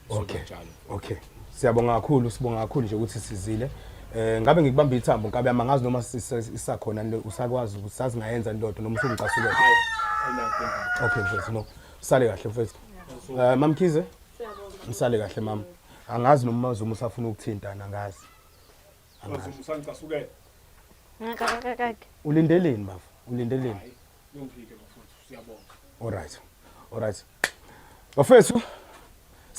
Okay. Okay. Siyabonga kakhulu, sibonga kakhulu nje ukuthi sizile. Eh ngabe ngikubamba ithambo nkabe amangazi noma isakhona le usakwazi ukuthi sazingayenza indoda noma usungicasukela. Okay mfethu no. Sale kahle mfethu. Eh Mamkhize? Sale kahle mama. Angazi noma uMaZuma usafuna ukuthintana angazi. Angazi. Usangicasukela. Ngakakakake. Ulindeleni bafo? Ulindeleni? Hayi, lungile bafowethu, siyabonga. Alright. Alright. Bafethu.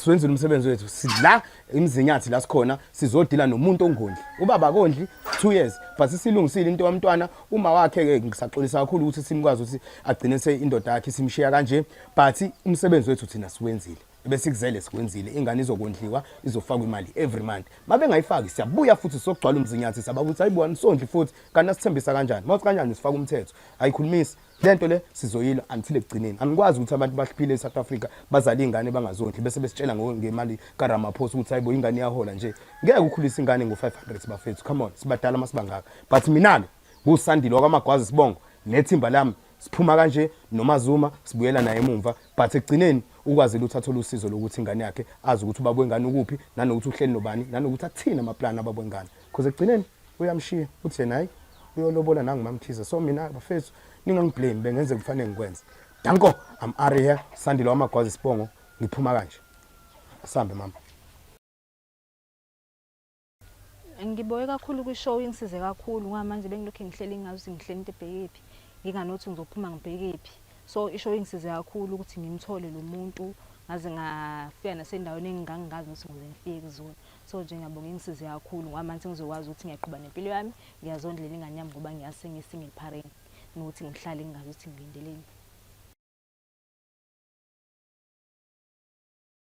Siwenzile umsebenzi wethu. Sila imzinyathi la sikhona sizodila nomuntu ongondli. Ubaba akondli 2 years but isilungisile into yomntwana uma wakhe ke ngisaxolisa kakhulu ukuthi simkwazi ukuthi agcine se indoda yakhe simshiya kanje but umsebenzi wethu thina siwenzile. Ebesikuzele sikwenzile ingane izokondliwa izofakwa imali every month. Mabengayifaki siyabuya futhi sokugcwala umzinyathi sababuthi hayibo anisondli futhi kanti asithembisa kanjani. Mawuthi kanjani sifaka umthetho. Ayikhulumisi. Lento le sizoyilwa until ekugcineni. Anikwazi ukuthi abantu bahluphile eSouth Africa bazale ingane bangazondli bese besitshela ngemali kaRamaphosa ukuthi hayibo ingane iyahola nje. Ngeke ukhulise ingane ngo-500 bafethu. Come on, sibadala masibangaka. But mina-ke nguSandile wakwaMagwazi Sibongo nethimba lami siphuma kanje noMaZuma sibuyela naye emumva but ekugcineni ukwazile ukuthi athole usizo lokuthi ingane yakhe azi ukuthi ubaba wengane ukuphi nanokuthi uhleli nobani nanokuthi athini amaplani ababa wengane because ekugcineni uyamshiya uthi yena hayi uyolobola nangumamkhize so mina bafethu ningangiblame bengenze kufanele ngikwenze danko I'm out here Sandile wamagwazi Sibongo ngiphuma kanje asambe mama. Ngiboye kakhulu kwi-show ingisize kakhulu ngoba manje bengilokhu ngihleli ngingazi ukuthi ngihleli into ebhekephi nginganothi ngizophuma ngibhekephi so i-show ingisize kakhulu ukuthi ngimthole lo muntu ngaze ngafika nasendaweni engingangingazi nokuthi ngize ngifike kuzona so nje ngiyabonga ingisize kakhulu ngoba manje sengizokwazi ukuthi ngiyaqhuba nempilo yami ngiyazondlela ingane yami ngoba ngiyazi sengiyi-single parent nokuthi ngihlale ngingazi ukuthi ngilindeleni.